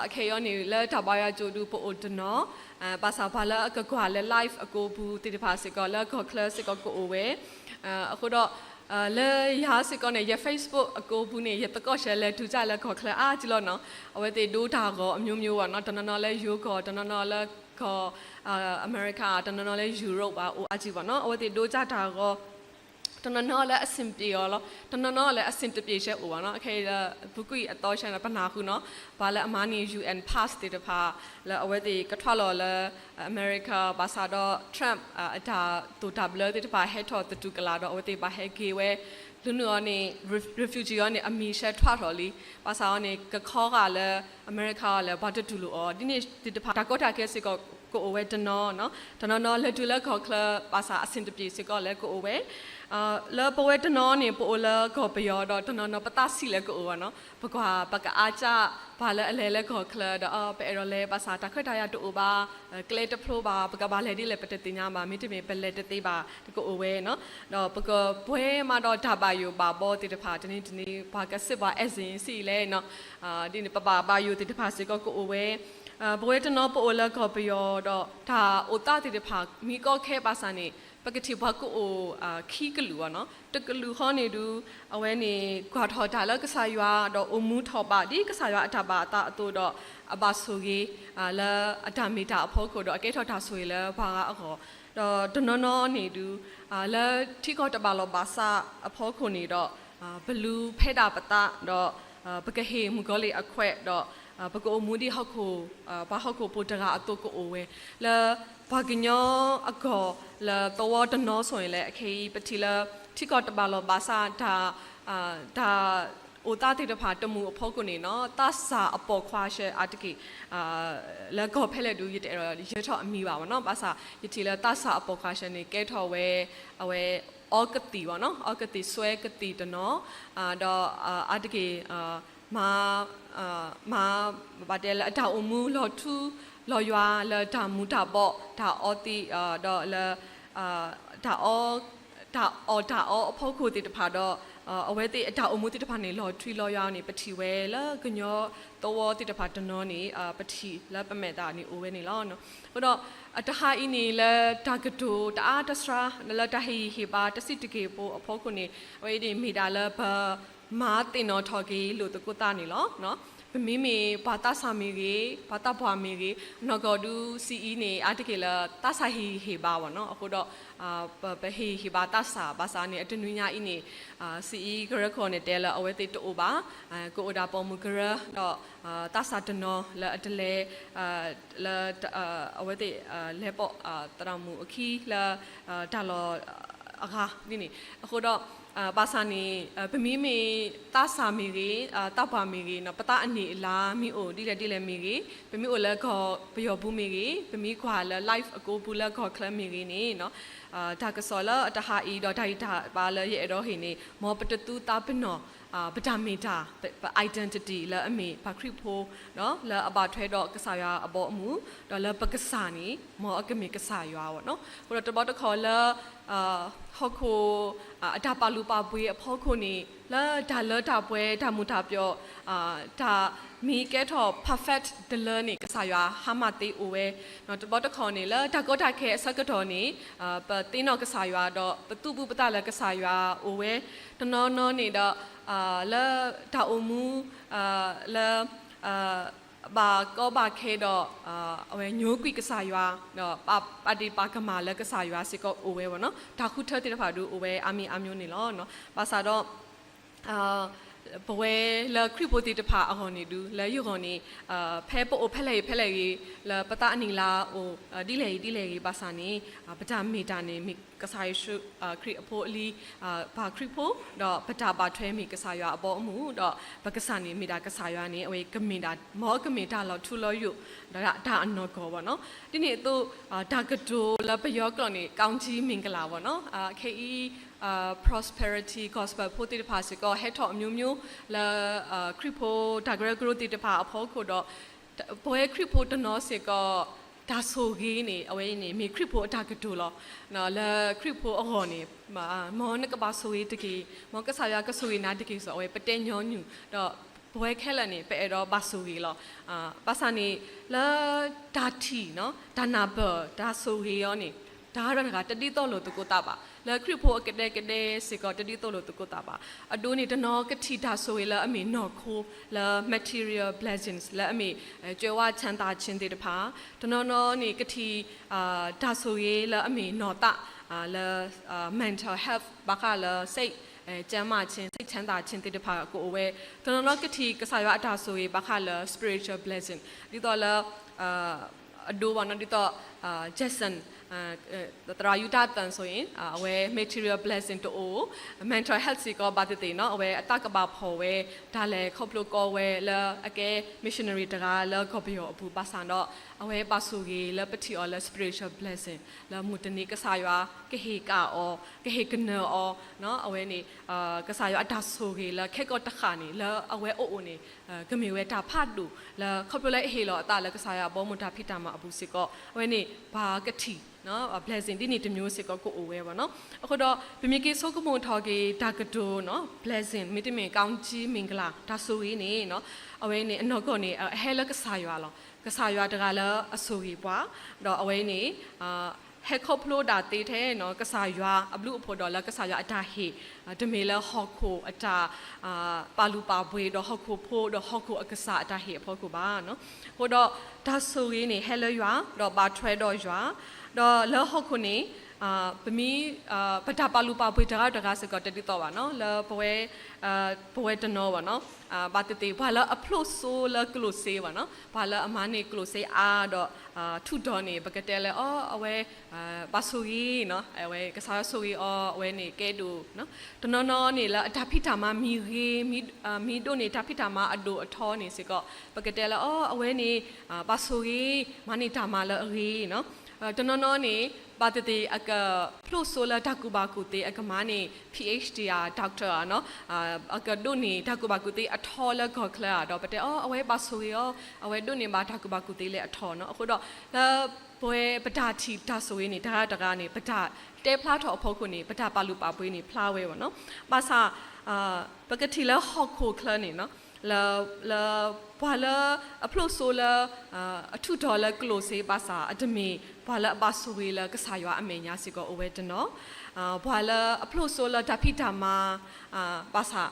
အခဲအံၤန့ၣ် လၢတၢ်ဘါယွၤကၠိဒုးပအိၣ်တနီၤ ဘၣ်ဆၣ်ပှၤလၢအကကွၢ်လၢ live အကိာ်ပူၤသ့ၣ်တဖၣ်စ့ၢ်ကီး လၢကီၢ်ချၢစ့ၢ်ကီးကအိၣ်ဝဲ အဃိဒီး လၢယၤစ့ၢ်ကီးန့ၣ် ယ Facebook အကိာ်ပူၤန့ၣ် ယသကိးရှဲလဲၤတုၤတၢ်လၢကီၢ်ချၢအါကံလီၤနီၤ အဝဲသ့ၣ်ဒိတၢ်ဂီၤအမျိုးမျိုးဘၣ်နီၤ တနီၤနီၤလၢယိၤကီၢ် တနီၤနီၤလၢကီၢ် America တနီၤနီၤလၢ Europe ဘၣ်အိၣ်အါကံဘၣ်နီၤ အဝဲသ့ၣ်ဒိတၢ်တၢ်ဂီၤ တနီၤနီၤလၢအဆင်ပြေအီၤလီၤ တနီၤနီၤလၢအဆင်တပြေရှဲအိၣ်ဘၣ်နီၤ အခဲအံၤလၢ ပူၤကွံာ်အသီရှဲန့ၣ် ပနၢ်ဟူနီၤ ပှၤလၢအမၤန့ၢ် UN pass သ့ၣ်တဖၣ် လၢအဝဲသ့ၣ်ကထွဲလီၤလၢ America ဘၣ်ဆၣ်ဒီး Trump အတၢ်သိၣ်တၢ်ဘျၢသ့ၣ်တဖၣ်ဟဲထီၣ်သတူၢ်ကလာ်ဒီး အဝဲသ့ၣ်ဘၣ်ဟဲက့ၤဝဲ ဒ်န့ၣ်အီၤန့ၣ် refugee အီၤန့ၣ် အမံၤဆှၢထွဲထီၣ်လံ. ဘၣ်ဆၣ်အီၤန့ၣ် ကခီဂာ်လၢအမဲရကၤအီၤလၢ ပှၤတတူၢ်လိာ်အီၤ ဒ်န့ၣ်သ့ၣ်တဖၣ် တၢ်ကီတၢ်ခဲစ့ၢ်ကီး ကအိၣ်ဝဲတနီၤ, တနီၤနီၤလဲၤတုၤလၢကီၢ်ချၢ ဘၣ်ဆၣ်အဆင်တပြေစ့ၢ်ကီးလၢကအိၣ်ဝဲ လၢပဝဲတနီၤန့ၣ် ပအိၣ်လၢကီၢ်ပယီၤဒီး တနီၤနီၤပသးဆံးလၢကအိၣ်ဘၣ်နီၤ, ပကွၢ်ပကအါကၢ် ပှၤလၢအလဲၤလၢကီၢ်ချၢဒီး ပအဲၣ်ဒိးလဲၤ ဘၣ်ဆၣ်တၢ်ခွဲးတၢ်ယာ်တအိၣ်ဘၣ်, ကျဲတဖျိဘၣ်, ပကဘၣ်လဲၤဒ်လဲၣ်ပတသ့ၣ်ညါဘၣ်, မ့တမ့ၢ်ပလဲၤတသ့ဘၣ် ကအိၣ်ဝဲနီၤ. ဒီးပကပှဲၤမးဒီးတၢ်ဘၣ်ယိၣ်ဘၣ်ဘီသ့ၣ်တဖၣ် တနံၤတနံၤ ပှၤကစံးပှၤ အဲၣ်စ့ၣ်စံးလဲၣ်နီၤ, ဒ်န့ၣ် ပဘၣ်ဘၣ်ယိၣ်သ့ၣ်တဖၣ်စ့ၢ်ကီးကအိၣ်ဝဲ ပဝဲတနီၤပအိၣ်လၢကီၢ်ပယီၤဒီး တၢ်အိၣ်သးသ့ၣ်တဖၣ် မ့ၢ်ကီခဲဘၣ်ဆၣ်န့ၣ် ပကထံၣ်ပှၤကအိၣ်ခံကလုာ်ဘၣ်နီၤ. တကလုာ်ဃီန့ၣ်ဒုး အဝဲန့ၣ် ကွၢ်ထီၣ်တၢ်လၢကစၢ်ယွၤ ဒီးအိၣ်မူထီၣ်ဘၣ် ဒ်ကစၢ်ယွၤအတၢ်ဘၣ်အသးအသိးဒီး အဘၣ်ဆိၣ်ဂ့ၤ လၢအတၢ်မ့ၢ်တၢ်အဖီခိၣ်ဒီး အကဲထီၣ်တၢ်ဆိၣ်ဂ့ၤလၢပှၤဂၤအဂီၢ်, ဒီးတနီၤနီၤန့ၣ်ဒုး လၢထံကီၢ်တဘၣ်လီၢ်ဘၣ်စးအဖီခိၣ်န့ၣ်ဒီး ပလူၤဖဲဒၣ်ပသးဒီး ပကဟ့ၣ်မုၣ်ကီၤလံၢ်အခွဲးဒီး ပကအိၣ်မူဒ်ဟီၣ်ခိၣ် ပှၤဟီၣ်ခိၣ်ဖိတဂၤအသိးကအိၣ်ဝဲ လၢပှၤကညီအဂီၢ်လၢသဝီတနီၤဆိၣ်အံၤလဲၣ် အခဲအံၤပထံၣ်လၢ ထံကီၢ်တဘၣ်လီၢ်ဘၣ်စး တၢ် တၢ်အိၣ်သးသ့ၣ်တဖၣ်တမုာ်အဖီခိၣ်န့ၣ်နီၤ သးစၢ်အပိာ်ခွါရှဲအါတက့ၢ် လၢကီၢ်ဖဲလဲၣ်ဒုး ယတအဲၣ်ဒိးယဲထီၣ်အမံၤဘၣ်ဘၣ်နီၤ. ဘၣ်ဆၣ်ယထံၣ်လၢသးစၢ်အပိာ်ခွါရှဲန့ၣ် ကဲထီၣ်ဝဲ အဝဲ အီကသံၣ်ဘၣ်နီၤ အီကသံၣ်စွဲကသံၣ်တနီၤ ဒီးအါတက့ၢ် မၤ မၤ ဘၣ်တဲလၢအတၢ်အိၣ်မူလီၤထူလီၤယွၤလၢတၢ်မူၤတၢ်ဘှီး တၢ်အီသံး ဒီးလၢ တၢ်အီ တၢ်အီၣ်တၢ်အီအဖီခိၣ်သ့ၣ်တဖၣ်ဒီး အဝဲသ့ၣ်အတၢ်အိၣ်မူသ့ၣ်တဖၣ်န့ၣ် လီၤထူလီၤယွၤန့ၣ် ပထံၣ်ဝဲလၢကညီသဝီသ့ၣ်တဖၣ်တနီၤန့ၣ် ပထံၣ်လၢပမဲာ်သးန့ၣ်အိၣ်ဝဲန့ၣ်လီၤ. အဃိဒီး အတဟါအံၤန့ၣ် လၢတၢ်ကတိၤတအါတစှၤ လၢတၢ်ဟ့ၣ်ဂံၢ်ဟ့ၣ်ဘါတစဲးတက့ၢ်ဖိအဖီခိၣ်န့ၣ် အဝဲအံၤန့ၣ်မ့ၢ်ဒၣ်လၢပ မၤသ့ၣ်နီၣ်ထီၣ်က့ၤလိာ်သကိးသးန့ၣ်လီၤ. ပမ့မ့ၢ်ပှၤသးစၢ်မ့ၢ်ဂ့ၤ, ပှၤသးပှၢ်မ့ၢ်ဂ့ၤ, နီၢ်ကီၢ်ဒုး စံးအံၤန့ၣ် အါတက့ၢ်လၢသးစၢ်ဟ့ၣ်ဂံၢ်ဟ့ၣ်ဘါဘၣ်နီၤ. အဃိဒီး ပဟ့ၣ်ဂံၢ်ဟ့ၣ်ဘါသးစၢ် ဘၣ်ဆၣ်န့ၣ် အတနွံညါအံၤန့ၣ် စံးအံၤကရၢခိၣ်န့ၣ်တဲလၢအဝဲသ့ၣ်တအိၣ်ဘၣ်, ကအိၣ်ဒၣ်ပိာ်မုၣ်ကရၢ ဒီး သးစၢ်တနီၤလၢအတလဲၤ လၢ အဝဲသ့ၣ် လဲၤပိာ်သရၣ်မုၣ်အခံလၢ တၢ်လီၢ်အဂၤဒ်န့ၣ် အဃိဒီး ဘၣ်ဆၣ်န့ၣ် ပမ့မ့ၢ်သးစၢ်မ့ၢ်ဂ့ၤ, သးပှၢ်မ့ၢ်ဂ့ၤ, ပသးအနံၣ်အလါမ့ၢ်အိၣ်ဒ်လဲၣ်ဒ်လဲၣ်မ့ၢ်ဂ့ၤ, ပမ့ၢ်အိၣ်လၢကီၢ်ပယီၤပူၤမ့ၢ်ဂ့ၤ, ပမ့ၢ်ကွၢ်လၢ live အကိပူၤလၢကီၢ်ချၢမ့ၢ်ဂ့ၤန့ၣ် တၢ်ကစီၣ်လၢအတဟါအံၤဒီးတၢ်ဂံၢ်တၢ်ဘါလၢယအဲၣ်ဒိးဟ့ၣ်န့ၣ် မ်ပတသူသးပ့ၤနီၣ် ပတၢ်မ့ၢ်တၢ် ပ identity လၢအမ့ၢ်ပှၤခရံာ်ဖိ လၢအဘၣ်ထွဲဒီးကစၢ်ယွၤအဘီအမုၢ်, ဒီးလၢပကစၢ်န့ၣ် မ်အကမ့ၢ်ကစၢ်ယွၤဘၣ်နီၤ. အဃိဒီးတဘျီတခီၣ်လၢ ဟီၣ်ခိၣ် အတၢ်ပာ်လုၢ်ပာ်ပှ့ၤအဖီခိၣ်န့ၣ် လၢတၢ်လၢတၢ်ပှဲၤ တၢ်မုာ်တၢ်ပျီၤ တၢ်မ့ၢ်ကဲထီၣ် perfect တလၢန့ၣ် ကစၢ်ယွၤဟါမၢ်သ့အိၣ်ဝဲ, တဘျီတခီၣ်န့ၣ် လၢတၢ်ကီတၢ်ခဲအဆၢကတီၢ်န့ၣ် ပသ့ၣ်နီၣ်ကစၢ်ယွၤဒီး ပသူၣ်ပူၤပသးလၢကစၢ်ယွၤအိၣ်ဝဲ, တနီၤနီၤန့ၣ်ဒီး လၢတၢ်အိၣ်မူ လၢ ဘၣ်ကီဘၣ်ခဲဒီး အဝဲညိကွံာ်ကစၢ်ယွၤ ဒီးပာ်ဒ့ၣ်ပာ်ကမၣ်လၢကစၢ်ယွၤစ့ၢ်ကီးအိၣ်ဝဲဘၣ်နီၤ. တၢ်ဃုထၢသ့ၣ်တဖၣ်ဒုးအိၣ်ဝဲအါမံၤအါမျိၤန့ၣ်လီၤ. ဘၣ်ဆၣ်ဒီး ပဝဲလၢခရံာ်ဖိသ့ၣ်တဖၣ်အဂီၢ်န့ၣ်ဒုး လၢယဂီၢ်န့ၣ် ဖဲပအိၣ်ဖဲလဲၣ်ဂ့ၤဖဲလဲၣ်ဂ့ၤ လၢပသးအနံၣ်လါအိၣ် ဒ်လဲၣ်ဂ့ၤဒ်လဲၣ်ဂ့ၤ ဘၣ်ဆၣ်န့ၣ် ပတၢ်မ့ၢ်တၢ်န့ၣ် မ့ၢ်ကစၢ်ယ့ၣ်ၡူးခရံာ်အဖိအလံၤ ပှၤခရံာ်ဖိ ဒီးပတၢ်ဘၣ်ထွဲမ့ၢ်ကစၢ်ယွၤအဘီအမုၢ် ဒီးပကစၢ်န့ၣ်မ့ၢ်ဒၣ်ကစၢ်ယွၤန့ၣ် အဝဲကမ့ၢ်ဒၣ် မ်အကမ့ၢ်တၢ်လီၤထူလီၤယိာ် ဒီးတၢ်အနီၢ်ကီၢ်ဘၣ်နီၤ. ဒ်န့ၣ်အသိး တၢ်ကတိၤလၢပယီၤကျိာ်န့ၣ် ကောင်းချီးမင်္ဂလာ ဘၣ်နီၤ. ခဲအံၤ prosperity gospel ဖိသ့ၣ်တဖၣ်စ့ၢ်ကီး ဟဲထီၣ်အမျိၤမျိၤ လၢ ခရံာ်ဖိတၢ်ကရၢကရိသ့ၣ်တဖၣ်အဖီခိၣ်ဒီး ပဝဲခရံာ်ဖိတနီၤစ့ၢ်ကီး တၢ်ဆိၣ်ဂ့ၤန့ၣ် အဝဲအံၤန့ၣ် မ့ၢ်ခရံာ်ဖိအတၢ်ကတိၤလီၤ. လၢခရံာ်ဖိအဂီၢ်န့ၣ် မ်နကဘၣ်ဆိၣ်ဂ့ၤတက့ၢ်, မ်ကစၢ်ယွၤကဆိၣ်ဂ့ၤနၤတက့ၢ်စ့ၢ် အဝဲပတဲညီနုၢ် ဒီးပဝဲခဲလၢာ်န့ၣ် ပအဲၣ်ဒိးဘၣ်ဆိၣ်ဂ့ၤလီၤ. ဘၣ်ဆၣ်န့ၣ် လၢတၢ်ထံၣ် တၢ်နၢ်ပၢၢ် တၢ်ဆိၣ်ဂ့ၤအီၤန့ၣ် တဂၤဒီးတဂၤ တဒ်သိးလိာ်သကိးသးဘၣ်. လၢခရံာ်ဖိအကဒဲကဒဲစ့ၢ်ကီး တဒ်သိးလိာ်သကိးသးဘၣ်. အဒိန့ၣ် တနီၤကထံၣ်တၢ်ဆိၣ်ဂ့ၤလၢအမ့ၢ်နီၢ်ခိ လၢ material blessings လၢအမ့ၢ် ကြွယ်ဝချမ်းသာခြင်း သ့ၣ်တဖၣ်, တနီၤနီၤန့ၣ် ကထံၣ် တၢ်ဆိၣ်ဂ့ၤလၢအမ့ၢ်နီၢ်သး လၢ mental health ဘၣ်ဃးလၢ စိတ်ကျန်းမာခြင်း စိတ်ချမ်းသာခြင်း သ့ၣ်တဖၣ်ကအိၣ်ဝဲ, တနီၤနီၤကထံၣ်ကစၢ်ယွၤအတၢ်ဆိၣ်ဂ့ၤ ဘၣ်ဃးလၢ spiritual blessing ဒ်သိးလၢ အဒိဘၣ်နီၤ ဒ်သိး Jackson သရၣ်ယူတၢ်သၢၣ် ဆိုရင် အဝဲ material blessing တအိၣ်, mental health စ့ၢ်ကီးဘၣ်သ့ၣ်သ့ၣ်နီၤ အဝဲအသးကဘၣ်ဖှီၣ်ဝဲ တၢ်လဲၤခီဖျိကီဝဲလၢအကဲ missionary တဂၤလၢကီၢ်ပယီၤအပူၤ ဘၣ်ဆၣ်ဒီး အဝဲဘၣ်ဆိၣ်ဂ့ၤလၢပထံၣ်အီၤလၢ spiritual blessing လၢမုၢ်တနံၤကစၢ်ယွၤကဟ့ၣ်ကၣ်အီၤ ကဟ့ၣ်ကနၢၤအီၤ အဝဲန့ၣ် ကစၢ်ယွၤအတၢ်ဆိၣ်ဂ့ၤလၢခဲကိာ်တဃၣ်န့ၣ် လၢအဝဲအအိၣ်န့ၣ် ကမ့ၢ်ဝဲတၢ်ဖးဒိၣ်လၢ ခီဖျိလၢအဟ့ၣ်လီၤအသးလၢကစၢ်ယွၤအဘီအမုၢ်တၢ်ဖံးတၢ်မၤအပူၤစ့ၢ်ကီး အဝဲန့ၣ် ပှၤကထံၣ် blessing ဒ်န့ၣ်တမျိုးစ့ၢ်ကီးကအိၣ်ဝဲဘၣ်နီၤ. အဃိဒီး ပမ့ၢ်က့ၤဆိကမိၣ်ထီၣ်က့ၤတၢ်ကတိၤနီၤ blessing မ့တမ့ၢ် ကောင်းချီးမင်္ဂလာ တၢ်ဆိၣ်ဂ့ၤန့ၣ် အဝဲန့ၣ်အနီၢ်ကီၢ်န့ၣ် အဟဲလၢကစၢ်ယွၤလီၤ. ကစၢ်ယွၤတဂၤလၢအဆိၣ်ဂ့ၤပှၤ ဒီးအဝဲန့ၣ် ဟဲခီဖျိဒၣ်သ့ထဲနီၤ ကစၢ်ယွၤအဘျုးအဖှိၣ်ဒီးလၢကစၢ်ယွၤအတၢ်ဟ့ၣ် တမ့ၢ်လၢဟီၣ်ခိၣ်အတၢ် ပာ်လုၢ်ပာ်ပှ့ၤဒီးဟီၣ်ခိၣ်ဖိဒီးဟီၣ်ခိၣ်အကစၢ်အတၢ်ဟ့ၣ်အဖီခိၣ်ဘၣ်နီၤ. အဃိဒီး တၢ်ဆိၣ်ဂ့ၤန့ၣ်ဟဲလၢယွၤ ဒီးဘၣ်ထွဲဒီးယွၤ ဒီးလၢဟီၣ်ခိၣ်န့ၣ် ပမ့ၢ် ပတၢ်ပာ်လုၢ်ပာ်ပှ့ၤတဂၤတဂၤစ့ၢ်ကီးတဒ်သိးဘၣ်နီၤ လၢပဝဲ ပဝဲတနီၤဘၣ်နီၤ ဘၣ်သ့ၣ်သ့ၣ် ပှၤလၢအဖျိၣ်စိလၢကျိၣ်စ့ဘၣ်နီၤ ပှၤလၢအမၤန့ၢ်ကျိၣ်စ့အါဒီး ထူးတီၤန့ၣ် ပကတဲလၢအီၤ အဝဲ ဘၣ်ဆိၣ်ဂ့ၤနီၤ အဝဲကစၢ်ယွၤဆိၣ်ဂ့ၤအီၤ အဝဲန့ၣ်ကဲဒိၣ် တနီၤနီၤန့ၣ်လၢအတၢ်ဖံးတၢ်မၤမ့ၢ်ဂ့ၤ မ့ၢ်ဒိးန့ၢ်တၢ်ဖံးတၢ်မၤအဒိၣ်အထီန့ၣ်စ့ၢ်ကီး ပကတဲလၢအီၤ အဝဲန့ၣ် ဘၣ်ဆိၣ်ဂ့ၤ မၤန့ၢ်တၢ်မၤလၢအဂ့ၤနီၤ တနီၤနီၤန့ၣ် ဘၣ်သ့ၣ်သ့ၣ် အကဖျိၣ်စိလၢတၢ်ကူၣ်ဘၣ်ကူၣ်သ့ အကမၤန့ၢ် PhD ဧါ doctor ဧါနီၤ အကဒိးန့ၢ်တၢ်ကူၣ်ဘၣ်ကူၣ်သ့အထီလၢကီၢ်ချၢဧါ ဒီးပတဲအီၤ အဝဲဘၣ်ဆိၣ်ဂ့ၤအီၤ အဝဲဒိးန့ၢ်ဘၣ်တၢ်ကူၣ်ဘၣ်ကူၣ်သ့လၢအထီနီၤ အဃိဒီး လၢပဝဲပတၢ်ထံၣ်တၢ်ဆိၣ်ဂ့ၤန့ၣ် တဂၤတဂၤန့ၣ် ပတၢ်တဲဖျါထီၣ်အဖီခိၣ်န့ၣ် ပတၢ်ပာ်လုၢ်ပာ်ပှ့ၤန့ၣ်ဖျါဝဲဘၣ်နီၤ ဘၣ်ဆၣ် ပကထံၣ်လၢဟီၣ်ခိၣ်ချၢန့ၣ်နီၤ လၢ လၢ ပှၤလၢအဖျိၣ်စိလၢ အထူးတီၤလၢကျိၣ်စ့ဘၣ်ဆၣ် အတမ့ၢ်ပှၤလၢအဘၣ်ဆိၣ်ဂ့ၤလၢကစၢ်ယွၤအမဲာ်ညါစ့ၢ်ကီးအိၣ်ဝဲတနီၤ ပှၤလၢအဖျိၣ်စိလၢတၢ်ဖံးတၢ်မၤ ဘၣ်ဆၣ်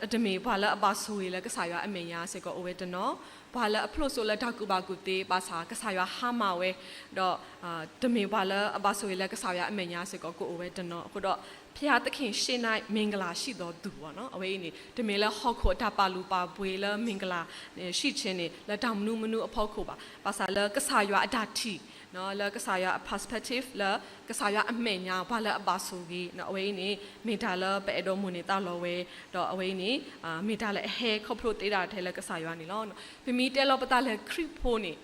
အတမ့ၢ်ပှၤလၢအဘၣ်ဆိၣ်ဂ့ၤလၢကစၢ်ယွၤအမဲာ်ညါစ့ၢ်ကီးအိၣ်ဝဲတနီၤ ပှၤလၢအဖျိၣ်စိလၢတၢ်ကူၣ်ဘၣ်ကူၣ်သ့ဘၣ်ဆၣ် ကစၢ်ယွၤဟါမၢ်ဝဲ ဒီး တမ့ၢ်ပှၤလၢအဘၣ်ဆိၣ်ဂ့ၤလၢကစၢ်ယွၤအမဲာ်ညါစ့ၢ်ကီးကအိၣ်ဝဲတနီၤ အဃိဒီး ဘုရားသခင်ရှေ့၌ မင်္ဂလာရှိသောသူ အဝဲအံၤန့ၣ် တမ့ၢ်လၢဟီၣ်ခိၣ်အတၢ်ပာ်လုၢ်ပာ်ပှ့ၤလၢ မင်္ဂလာရှိခြင်း န့ၣ် လၢတၢ်မနုၤမနုၤအဖီခိၣ်ဘၣ် ဘၣ်ဆၣ်လၢကစၢ်ယွၤအတၢ်ထံၣ် လၢကစၢ်ယွၤအ perspective လၢကစၢ်ယွၤအမဲာ်ညါ ပှၤလၢအဘၣ်ဆိၣ်ဂ့ၤ အဝဲအံၤန့ၣ် မ့ၢ်တၢ်လၢပအဲၣ်ဒိးမိၣ်န့ၢ်သးလီဝဲ ဒီးအဝဲအံၤန့ၣ် မ့ၢ်တၢ်လၢအဟဲခီဖျိသ့ဒၣ်ထဲလၢကစၢ်ယွၤန့ၣ်လီၤ. ပမ့ၢ်တဲလီၤပသးလၢခရံာ်ဖိန့ၣ်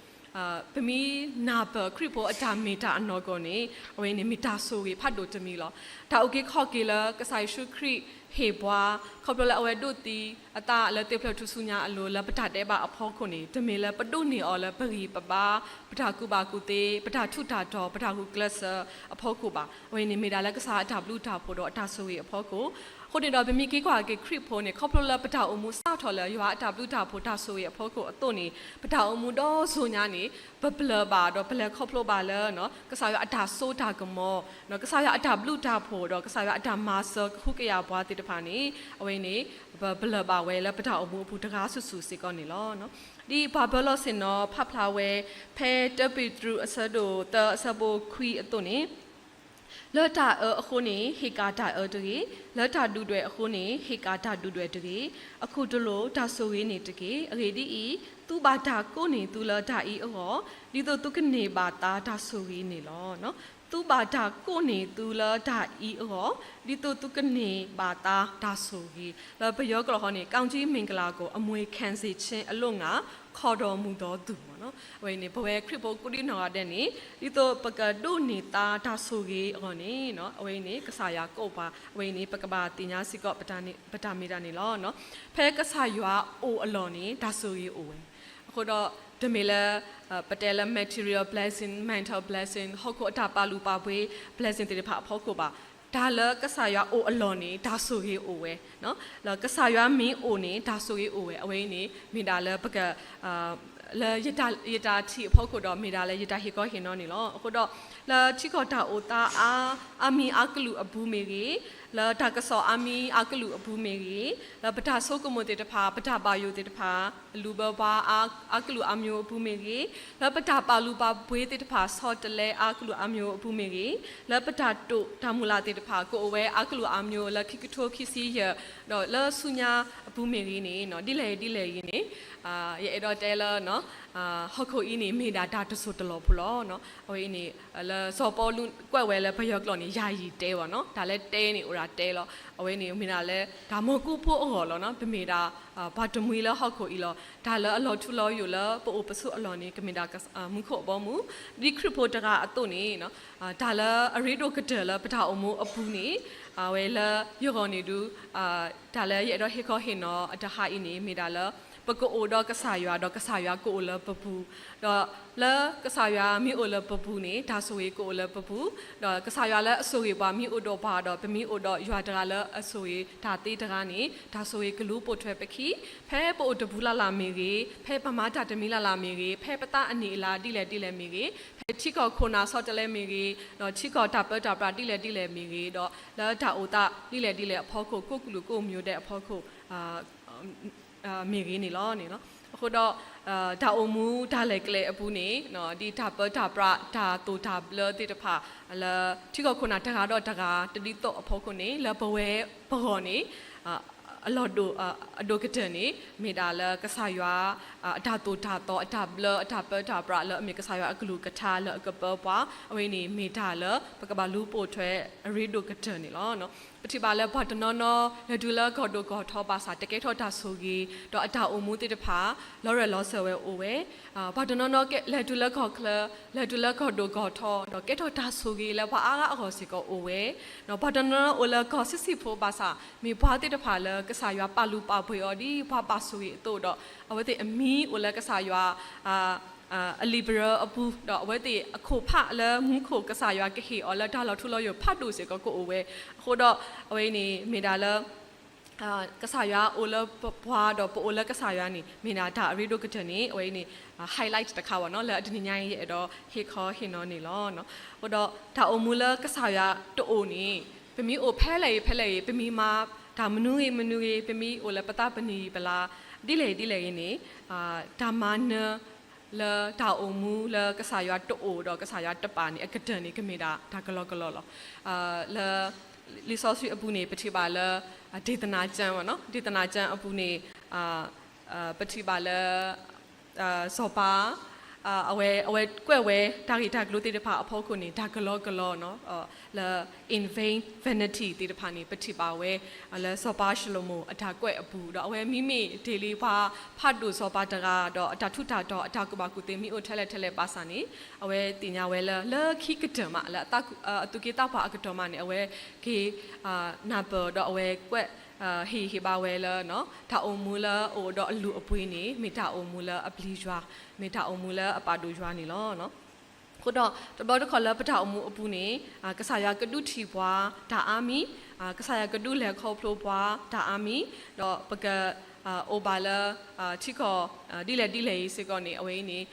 ပမ့ၢ်နၢ်ပၢၢ်ခရံာ်ဖိအတၢ်မ့ၢ်တၢ်အနီၢ်ကီၢ်န့ၣ် အဝဲန့ၣ်မ့ၢ်တၢ်ဆိၣ်ဂ့ၤဖးဒိၣ်တမံၤလီၤ. တၢ်အုၣ်က့ၤခီၣ်က့ၤလၢကစၢ်ယ့ၣ်ၡူးခရံာ်ဟ့ၣ်ပှၤ ခီဖျိလၢအဝဲဒိးသံအသးလၢသ့ၣ်ဖျၢၣ်ထူၣ်စုညါအလိၤလၢပတၢ်ဒဲးဘးအဖီခိၣ်န့ၣ် တမ့ၢ်လၢပဒိးန့ၢ်အီၤလၢပဂံၢ်ပဘါ ပတၢ်ကူၣ်ဘၣ်ကူၣ်သ့ ပတၢ်ထူးတၢ်တီၤ ပတၢ်ဂုာ်ကျဲးစၢးအဖီခိၣ်ဘၣ်. အဝဲန့ၣ်မ့ၢ်ဒၣ်လၢကစၢ်အတၢ်ဘျုးတၢ်ဖှိၣ်ဒီးအတၢ်ဆိၣ်ဂ့ၤအဖီခိၣ် အဃိန့ၣ်ဒီး ပမ့ၢ်က့ၤကွၢ်က့ၤခရံာ်ဖိန့ၣ် ခီဖျိလၢပတၢ်အိၣ်မူစးထီၣ်လၢယွၤအတၢ်ဘျုးတၢ်ဖှိၣ်တၢ်ဆိၣ်ဂ့ၤအဖီခိၣ်အသိးန့ၣ် ပတၢ်အိၣ်မူဒီစိၤညါန့ၣ် ပဘျၢဘၣ်ဒီးပလဲၤခီဖျိဘၣ်လၢ ကစၢ်ယွၤအတၢ်စိတၢ်ကမီၤ ကစၢ်ယွၤအတၢ်ဘျုးတၢ်ဖှိၣ် ဒီးကစၢ်ယွၤအတၢ်မၤစၢၤကဟုကယာ်ပှၤသ့ၣ်တဖၣ်န့ၣ် အဝဲန့ၣ် ပဘျၢဘၣ်ဝဲလၢပတၢ်အိၣ်မူအပူၤတဂၤစုာ်စုာ်စ့ၢ်ကီးန့ၣ်လီၤ. ဒ်ပှၤဘၢလီၢ်ဆ့ၣ်နီၤဖးဖျါဝဲ ဖဲတၢပ့းတရူးအဆၢဒိၣ်သၢ အဆၢဖိခွံအသိးန့ၣ် လၢတၢ်အၢအဃိန့ၣ် ဟ့ၣ်ကၣ်တၢ်အၢတဂ့ၤ, လၢတၢ်ဒုၣ်ဒွဲၣ်အဃိန့ၣ် ဟ့ၣ်ကၣ်တၢ်ဒုၣ်ဒွဲၣ်တဂ့ၤ, အခိၣ်တလိာ်တၢ်ဆိၣ်ဂ့ၤန့ၣ်တက့ၢ်. အဂ့ၢ်ဒ်အံၤ, သုဘၣ်တၢ်ကိးန့ၢ်သုလၢတၢ်အံၤအဂီၢ်, ဒ်သိးသုကန့ၢ်ဘၣ်သါတၢ်ဆိၣ်ဂ့ၤန့ၣ်လီၤ. သုဘၣ်တၢ်ကိးန့ၢ်သုလၢတၢ်အံၤအဂီၢ်, ဒ်သိးသုကန့ၢ်ဘၣ်သါတၢ်ဆိၣ်ဂ့ၤ. လၢပယီၤကျိာ်ဃီန့ၣ် ကောင်းချီးမင်္ဂလာကို အမွေခံစေခြင်းအလို့ငှာ ခေါ်တော်မူသောသူ အဝဲအံၤန့ၣ် ပဝဲခရံာ်ဖိကိးဒံနီၢ်ဂၤဒဲးန့ၣ် ဒ်သိးပကဒိးန့ၢ်သါတၢ်ဆိၣ်ဂ့ၤအဂီၢ်န့ၣ် အဝဲအံၤန့ၣ် ကစၢ်ယွၤကိးပှၤ အဝဲအံၤန့ၣ် ပကဘၣ်သ့ၣ်ညါစ့ၢ်ကီး ပတၢ်မ့ၢ်တၢ်န့ၣ်လီၤ. ဖဲကစၢ်ယွၤအိၣ်အလီၢ်န့ၣ် တၢ်ဆိၣ်ဂ့ၤအိၣ်ဝဲ. အဃိဒီး တမ့ၢ်လၢ ပတဲလၢ material blessing, mental blessing ဟီၣ်ခိၣ်အတၢ်ပာ်လုၢ်ပာ်ပှ့ၤ blessing သ့ၣ်တဖၣ်အဖီခိၣ်ဘၣ်. တၢ်လၢကစၢ်ယွၤအိၣ်အလီၢ်န့ၣ် တၢ်ဆိၣ်ဂ့ၤအိၣ်ဝဲ လၢကစၢ်ယွၤမ့ၢ်အိၣ်န့ၣ် တၢ်ဆိၣ်ဂ့ၤအိၣ်ဝဲ အဝဲအံၤန့ၣ် မ့ၢ်ဒၣ်လၢပက လၢယတၢ်ထံၣ်အဖီခိၣ်ဒီး မ့ၢ်ဒၣ်လၢယတၢ်ဟ့ၣ်ခီဟ့ၣ်နီၤန့ၣ်လီၤ. အဃိဒီး လၢထံကီၢ်တၢ်အိၣ်သးအါ အါမံၤအါကလုာ်အပူၤမ့ၢ်ဂ့ၤ, လၢတၢ်ကစီၣ်အါမံၤအါကလုာ်အပူၤမ့ၢ်ဂ့ၤ, လၢပတၢ်ဆိကမိၣ်သ့ၣ်တဖၣ် ပတၢ်ဘၣ်ယိၣ်သ့ၣ်တဖၣ် လူၤဘၢပှၤအါကလုာ်အါမျိုးအပူၤမ့ၢ်ဂ့ၤ, လၢပတၢ်ပာ်လုၢ်ပာ်ပှ့ၤသ့ၣ်တဖၣ် ဆီတလဲအါကလုာ်အါမျိုးအပူၤမ့ၢ်ဂ့ၤ, လၢပတၢ်တိာ်တၢ်မုၢ်လၢ်သ့ၣ်တဖၣ် ကအိၣ်ဝဲအါကလုာ်အါမျိုးလၢခံကထိခံဆံယဲၢ် ဒီးလၢဆူညါအပူၤမ့ၢ်ဂ့ၤန့ၣ် ဒ်လဲၣ်ဒ်လဲၣ်ဂ့ၤန့ၣ် ယအဲၣ်ဒိးတဲလၢ ဟီၣ်ခိၣ်အံၤန့ၣ် မ့ၢ်ဒၣ်တၢ်တစိၢ်တလီၢ်ဖိလီၤ. အဝဲအံၤန့ၣ် လၢစီၤပီလူးကွဲးဝဲလၢပယီၤကျိာ်န့ၣ် ယာယီတဲဘၣ်နီၤ, တၢ်လၢတဲန့ၣ် အိၣ်ဒၣ်တဲလီၤ. အဝဲန့ၣ်မ့ၢ်ဒၣ်လၢ တၢ်မူခိၣ်ဖိအဂီၢ်လီၤနီၤ, ပမ့ၢ်ဒၣ် ပှၤတမှံၤလၢဟီၣ်ခိၣ်အံၤလီၤ. တၢ်လၢအလီၤထူလီၤယိာ်လၢပအိၣ်ပဆိးအလီၢ်န့ၣ် ကမ့ၢ်ဒၣ်မူခိၣ်အဘီအမုၢ်, ဒ်ခရံာ်ဖိတဂၤအသိးန့ၣ် တၢ်လၢအရ့ဒိၣ်ကတၢၢ်လၢပတၢ်အိၣ်မူအပူၤန့ၣ် အဝဲလၢယဂီၢ်န့ၣ်ဒုး တၢ်လၢယအဲၣ်ဒိးဟ့ၣ်ခီဟ့ၣ်နီၤအတဟါအံၤန့ၣ် မ့ၢ်ဒၣ်လၢ ပကအိၣ်ဒီးကစၢ်ယွၤ ဒီးကစၢ်ယွၤကအိၣ်လၢပပူၤ, ဒီးလၢကစၢ်ယွၤမ့ၢ်အိၣ်လၢပပူၤန့ၣ် တၢ်ဆိၣ်ဂ့ၤကအိၣ်လၢပပူၤ, ဒီးကစၢ်ယွၤလၢအဆိၣ်ဂ့ၤပှၤမ့ၢ်အိၣ်ဒီးပှၤဒီး ပမ့ၢ်အိၣ်ဒီးယွၤတဂၤလၢအဆိၣ်ဂ့ၤတၢ်သ့တဂၤန့ၣ် တၢ်ဆိၣ်ဂ့ၤကလူၤပိာ်ထွဲပခံ, ဖဲပအိၣ်တပူၤလၢ်လၢ်မ့ၢ်ဂ့ၤ, ဖဲပမၤတၢ်တမံၤလၢ်လၢ်မ့ၢ်ဂ့ၤ, ဖဲပသးအနံၣ်အလါဒ်လဲၣ်ဒ်လဲၣ်မ့ၢ်ဂ့ၤ, ဖဲထံကီၢ်ခိၣ်နၢ်ဆီတလဲမ့ၢ်ဂ့ၤ, ဒီးထံကီၢ်တၢ်ပၢတၢ်ပြးဒ်လဲၣ်ဒ်လဲၣ်မ့ၢ်ဂ့ၤ, ဒီးလၢတၢ်အိၣ်သးဒ်လဲၣ်ဒ်လဲၣ်အဖီခိၣ် ကိးကလုာ်ကိးမံၤဒဲးအဖီခိၣ် မ့ၢ်ဂ့ၤန့ၣ်လီၤ. အဃိဒီး တၢ်အိၣ်မူတၢ်လဲၤကျဲအပူၤန့ၣ် ဒ်တၢ်ပၢတၢ်ပြး တၢ်သိၣ်တၢ်ဘျၢသ့ၣ်တဖၣ် လၢထံကီၢ်ခိၣ်နၢ်တဂၤဒီးတဂၤ တဒ်သိးအဖီခိၣ်န့ၣ် လၢပဝဲပဂီၢ်န့ၣ် အလီၢ်ဒိၣ် အဒိၣ်ကတၢၢ်န့ၣ် မ့ၢ်ဒၣ်လၢကစၢ်ယွၤ အတၢ်သိၣ်တၢ်သီ အတၢ်ဘျၢ အတၢ်ပၢတၢ်ပြး လၢအမ့ၢ်ကစၢ်ယွၤအကလုၢ်ကထါလၢအကပၢပှၤ အဝဲန့ၣ်မ့ၢ်တၢ်လၢပကဘၣ်လူၤပိာ်ထွဲအရ့ဒိၣ်ကတၢၢ်န့ၣ်လီၤ. ပထံၣ်ဘၣ်လၢပှၤတနီၤနီၤ လဲၤတုၤလၢကီၢ်ဒိၣ်ကီၢ်ထီဘၣ်ဆၣ် တကဲထီၣ်တၢ်ဆိၣ်ဂ့ၤ ဒီးအတၢ်အိၣ်မူသ့ၣ်တဖၣ် လီၤရၢၢ်လီၤစၢၤဝဲအိၣ်ဝဲ, ပှၤတနီၤနီၤလဲၤတုၤလၢကီၢ်ချၢ လဲၤတုၤလၢကီၢ်ဒိၣ်ကီၢ်ထီ ဒီးကဲထီၣ်တၢ်ဆိၣ်ဂ့ၤလၢပှၤအါဂၤအဂီၢ်စ့ၢ်ကီးအိၣ်ဝဲ, ပှၤတနီၤနီၤအိၣ်လၢကီၢ်ဆံးဆံးဖိဘၣ်ဆၣ် မ့ၢ်ပှၤသ့ၣ်တဖၣ်လၢကစၢ်ယွၤပာ်လုၢ်ပာ်ပှ့ၤအီၤဒ်ပှၤဘၣ်ဆိၣ်ဂ့ၤအသိးဒီး အဝဲသ့ၣ်အမံၤအိၣ်လၢကစၢ်ယွၤ အလံာ်ပရၢအပူၤ ဒီးအဝဲသ့ၣ်အခိၣ်ဖးလၢမူခိၣ်ကစၢ်ယွၤကဟ့ၣ်အီၤလၢတၢ်လီၤထူလီၤယိာ်ဖးဒိၣ်စ့ၢ်ကီးကအိၣ်ဝဲ, အဃိဒီး အဝဲအံၤန့ၣ် မ့ၢ်ဒၣ်လၢ ကစၢ်ယွၤအိၣ်လၢပှၤဒီးပအိၣ်လၢကစၢ်ယွၤန့ၣ် မ့ၢ်ဒၣ်တၢ်အရ့ဒိၣ်ကတၢၢ်န့ၣ် အဝဲအံၤန့ၣ် highlight တခါဘၣ်နီၤ လၢအတနံၤညါအံၤယအဲၣ်ဒိးဟ့ၣ်ခီဟ့ၣ်နီၤန့ၣ်လီၤ. အဃိဒီးတၢ်အိၣ်မူလၢကစၢ်ယွၤတအိၣ်န့ၣ် ပမ့ၢ်အိၣ်ဖဲလဲၣ်ဂ့ၤဖဲလဲၣ်ဂ့ၤ ပမ့ၢ်မၤတၢ်မနုၤဂ့ၤမနုၤဂ့ၤ ပမ့ၢ်အိၣ်လၢပသးပနံၣ်ပလါ ဒ်လဲၣ်ဒ်လဲၣ်ဂ့ၤန့ၣ် တၢ်မၤနၢၤ လၢတၢ်အိၣ်မူလၢကစၢ်ယွၤတအိၣ်ဒီးကစၢ်ယွၤတပာ်န့ၣ် အကတၢၢ်န့ၣ် ကမ့ၢ်ဒၣ်တၢ်ကလီကလီလီၤ. လၢလံာ်စီဆှံအပူၤန့ၣ် ပထံၣ်ဘၣ်လၢ ဒေသနာကျမ်း နီၤ ဒေသနာကျမ်း အပူၤန့ၣ် ပထံၣ်ဘၣ်လၢ စီၤပၤ အဝဲ အဝဲကွဲးဝဲတၢ်ဂ့ၢ်တၢ်ကျိၤသ့ၣ်တဖၣ်အဖီခိၣ်န့ၣ် တၢ်ကလီကလီနီၤ လၢ in vain vanity သ့ၣ်တဖၣ်န့ၣ် ပထံၣ်ဘၣ်ဝဲ လၢစီၤပၤၡလိၤမိၣ်အတၢ်ကွဲးအပူၤ ဒီးအဝဲမ့မ့ၢ်တ့ၢ်လံပှၤဖးဒိၣ်စီၤပၤတဂၤ ဒီးအတၢ်ထူးတၢ်တီၤ အတၢ်ကူၣ်ဘၣ်ကူၣ်သ့မ့ၢ်အိၣ်ထဲလဲၣ်ထဲလဲၣ်ဘၣ်ဆၣ်န့ၣ် အဝဲသ့ၣ်ညါဝဲလၢ လၢခံကတၢၢ်မး လၢအသူၣ်က့သးပှၢ်အကတီၢ်မးန့ၣ် အဝဲက့ၤ နၢ်ပၢၢ်ဒီးအဝဲကွဲး ဟ့ၣ်ဟ့ၣ်ဘၣ်ဝဲလၢ တၢ်အိၣ်မူလၢအအိၣ်ဒီးအလုၢ်အပှ့ၤန့ၣ် မ့ၢ်တၢ်အိၣ်မူလၢအပျံၤယွၤ မ့ၢ်တၢ်အိၣ်မူလၢအပာ်ဒိၣ်ယွၤန့ၣ်လီၤ. အဃိဒီးတဘျီတခီၣ်လၢပတၢ်အိၣ်မူအပူၤန့ၣ် ကစၢ်ယွၤကဒုးထံၣ်ပှၤတၢ်အါမံၤ ကစၢ်ယွၤကဒုးလဲၤခီဖျိပှၤတၢ်အါမံၤ ဒီးပက အိၣ်ဘၣ်လၢ ထံကီၢ် ဒ်လဲၣ်ဒ်လဲၣ်အံၤစ့ၢ်ကီးန့ၣ် အဝဲအံၤန့ၣ်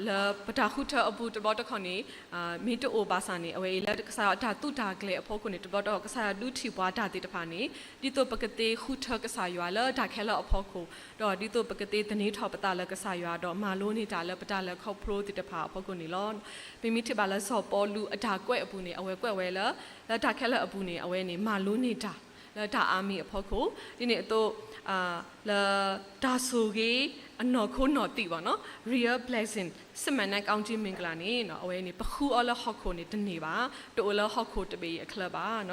လၢပတၢ်ဃုထၢအပူၤတဘျီတခီၣ်န့ၣ် မ့ၢ်တအိၣ်ဘၣ်ဆၣ်န့ၣ် အဝဲအံၤလၢကစၢ်ယွၤအတၢ်သုးတၢ်ကျဲၤအဖီခိၣ်န့ၣ် တဘျီတခီၣ် ကစၢ်ယွၤဒုးထံၣ်ပှၤတၢ်သ့ၣ်တဖၣ်န့ၣ် ဒ်သိးပကသ့ဃုထၢကစၢ်ယွၤလၢတၢ်ခဲလၢာ်အဖီခိၣ် ဒီးဒ်သိးပကသ့သန့ၤထီၣ်ပသးလၢကစၢ်ယွၤ ဒီးမၤလိန့ၢ်တၢ်လၢပတၢ်လဲၤခီဖျိသ့ၣ်တဖၣ်အဖီခိၣ်န့ၣ်လီၤ. ပမ့ၢ်ထံၣ်ဘၣ်လၢစီၤပီလူးအတၢ်ကွဲးအပူၤန့ၣ် အဝဲကွဲးဝဲလၢ လၢတၢ်ခဲလၢာ်အပူၤန့ၣ် အဝဲန့ၣ်မၤလိန့ၢ်တၢ် လၢတၢ်အါမံၤအဖီခိၣ် ဒ်န့ၣ်အသိး လၢတၢ်ဆိၣ်ဂ့ၤအနီၢ်ခိနီၢ်သံးဘၣ်နီၤ real blessing စမးနါ ကောင်းကြီးမင်္ဂလာ န့ၣ် အဝဲန့ၣ် ပဃုအီၤလၢဟီၣ်ခိၣ်န့ၣ်တန့ၢ်ဘၣ်, တအိၣ်လၢဟီၣ်ခိၣ်တဘ့ၣ်အံၤအချၢဘၣ်.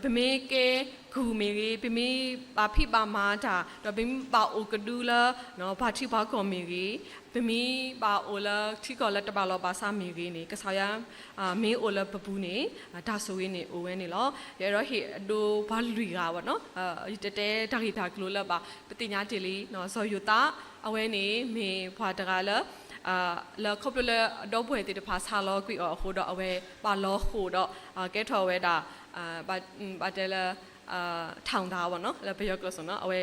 ဒီးပမ့ၢ်ကဲကုၢ်မ့ၢ်ဂ့ၤ, ပမ့ၢ်ဘၣ်ဖံးဘၣ်မၤတၢ်, ဒီးပမ့ၢ်ဘၣ်အိၣ်ကဒုလၢ ပှၤထံပှၤကီၢ်မ့ၢ်ဂ့ၤ, ပမ့ၢ်ဘၣ်အိၣ်လၢထံကီၢ်လၢတဘၣ်လီၢ်ဘၣ်စးမ့ၢ်ဂ့ၤန့ၣ် ကစၢ်ယွၤ မ့ၢ်အိၣ်လၢပပူၤန့ၣ် တၢ်ဆိၣ်ဂ့ၤန့ၣ်အိၣ်ဝဲန့ၣ်လီၤ. ယအဲၣ်ဒိးဟ့ၣ်အဒိပှၤလွံၢ်ဂၤဘၣ်နီၤ, ယတတဲတၢ်ဂ့ၢ်တၢ်ကျိၤလၢၤဘၣ်, ပသ့ၣ်ညါတ့ၢ်လံ စီၤယိၤသး အဝဲန့ၣ်မ့ၢ်ပှၤတဂၤလၢ လၢခီဖျိလၢအဒီပုၢ်ဝဲၢ်သ့ၣ်တဖၣ်ဆါလီၤကွံာ်အီၤအဃိဒီး အဝဲဘၣ်လီၤဃိာ်ဒီး ကဲထီၣ်ဝဲဒၣ် ဘၣ်တဲလၢ ထောင်သား ဘၣ်နီၤ လၢပယီၤကျိာ်စ့ၢ်နီၤ အဝဲ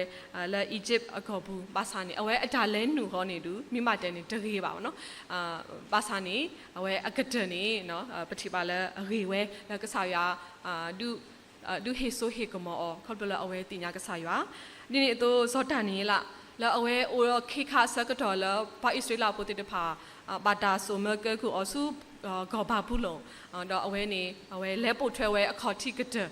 လၢ Egypt အကီၢ်ပူၤ ဘၣ်ဆၣ်န့ၣ် အဝဲအတၢ်လဲၤနုာ်ဃီန့ၣ်ဒုး မ့ၢ်ဘၣ်တဲန့ၣ် တဂ့ၤဘၣ်နီၤ, ဘၣ်ဆၣ်န့ၣ် အဝဲအကတၢၢ်န့ၣ် ပထံၣ်ဘၣ်လၢအဂ့ၤဝဲ လၢကစၢ်ယွၤ ဒုးဟ့ၣ်စိဟ့ၣ်ကမီၤအီၤ ခီဖျိလၢအဝဲသ့ၣ်ညါကစၢ်ယွၤ, ဒ်န့ၣ်အသိး စီၤဒၤနံးယ့လး လၢအဝဲအိၣ်ဒီးခ့ခါအဆၢကတီၢ်လၢ ပှၤအံၣ်စရ့လးဖိသ့ၣ်တဖၣ် ဘၣ်တၢ်စိာ်မၢကဲကုၢ်အီၤဆူ ကီၢ်ဘၤဘူလိၣ်, ဒီးအဝဲန့ၣ် အဝဲလဲၤပိာ်ထွဲဝဲအခီၣ်ထံးကတၢၢ်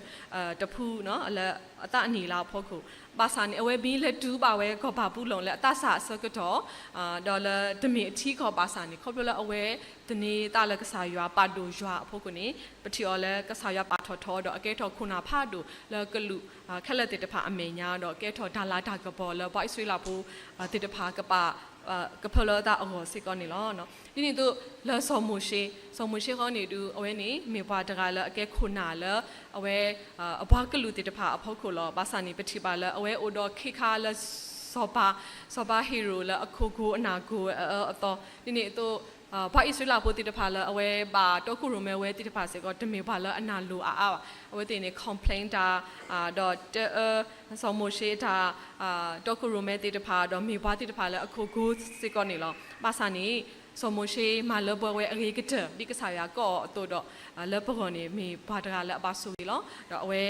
တဖု လၢအသးအနံၣ်လါအဖီခိၣ်, ဘၣ်ဆၣ်န့ၣ် အဝဲမ့ၢ်လဲၤတုၤဘၣ်ဝဲကီၢ်ဘၤဘူလိၣ်လၢအသးစၢ်အဆၢကတီၢ်, ဒီးလၢတမ့ၢ်အထံကီၢ်ဘၣ်ဆၣ်န့ၣ် ခီဖျိလၢအဝဲသန့ၤသးလၢကစၢ်ယွၤပာ်ဒိၣ်ယွၤအဖီခိၣ်န့ၣ် ပထံၣ်အီၤလၢကစၢ်ယွၤပာ်ထီၣ်ထီဒီး အကဲထီၣ်ခိၣ်နၢ်ဖးဒိၣ်လၢကလူးခဲလၢာ်သ့ၣ်တဖၣ်အမဲာ်ညါ ဒီးကဲထီၣ်တၢ်လၤတၢ်ကပီၤလၢပှၤအံၣ်စရ့လးဖိသ့ၣ်တဖၣ်ကပာ် ကဖၢလၢအသးအဂီၢ်စ့ၢ်ကီးန့ၣ်လီၤ. ဒ်န့ၣ်အသိး လၢစီၤမိၤၡ့, စီၤမိၤၡ့ဃီန့ၣ်ဒုး အဝဲန့ၣ် မ့ၢ်ပှၤတဂၤလၢအကဲခိၣ်နၢ်လၢ အဝဲ အပှၤကလုာ်သ့ၣ်တဖၣ်အဖီခိၣ်လီၤ. ဘၣ်ဆၣ်န့ၣ် ပထံၣ်ဘၣ်လၢအဝဲအိၣ်ဒီးခ့ခါလၢ စီၤပၤ, စီၤပၤဟ့ၤရိာ်လၢအခိၣ်ကိၤအနၢ်ကိၤအအၢအသီ, ဒ်န့ၣ်အသိး ပှၤအံၣ်စရ့လးဖိသ့ၣ်တဖၣ်လၢအဝဲဘၣ်တီခိၣ်ရိၣ်မဲဝဲသ့ၣ်တဖၣ်စ့ၢ်ကီး တမ့ၢ်ပှၤလၢအနၢ်လိၤအါအါဘၣ်. အဝဲသ့ၣ်န့ၣ် complain တၢ်, ဒီးတဲအၢ စီၤမိၤၡ့အတၢ် တီခိၣ်ရိၣ်မဲသ့ၣ်တဖၣ် ဒီးမ့ၢ်ပှၤသ့ၣ်တဖၣ်လၢအခိၣ်ကိၤစ့ၢ်ကီးန့ၣ်လီၤ. ဘၣ်ဆၣ်န့ၣ် စီၤမိၤၡ့မၤလၢပှဲၤဝဲအဂ့ၤကတၢၢ် ဒ်ကစၢ်ယွၤကိးအီၤအသိးဒီး လၢပဂီၢ်န့ၣ် မ့ၢ်ပှၤတဂၤလၢအဘၣ်ဆိၣ်ဂ့ၤလီၤ. ဒီးအဝဲ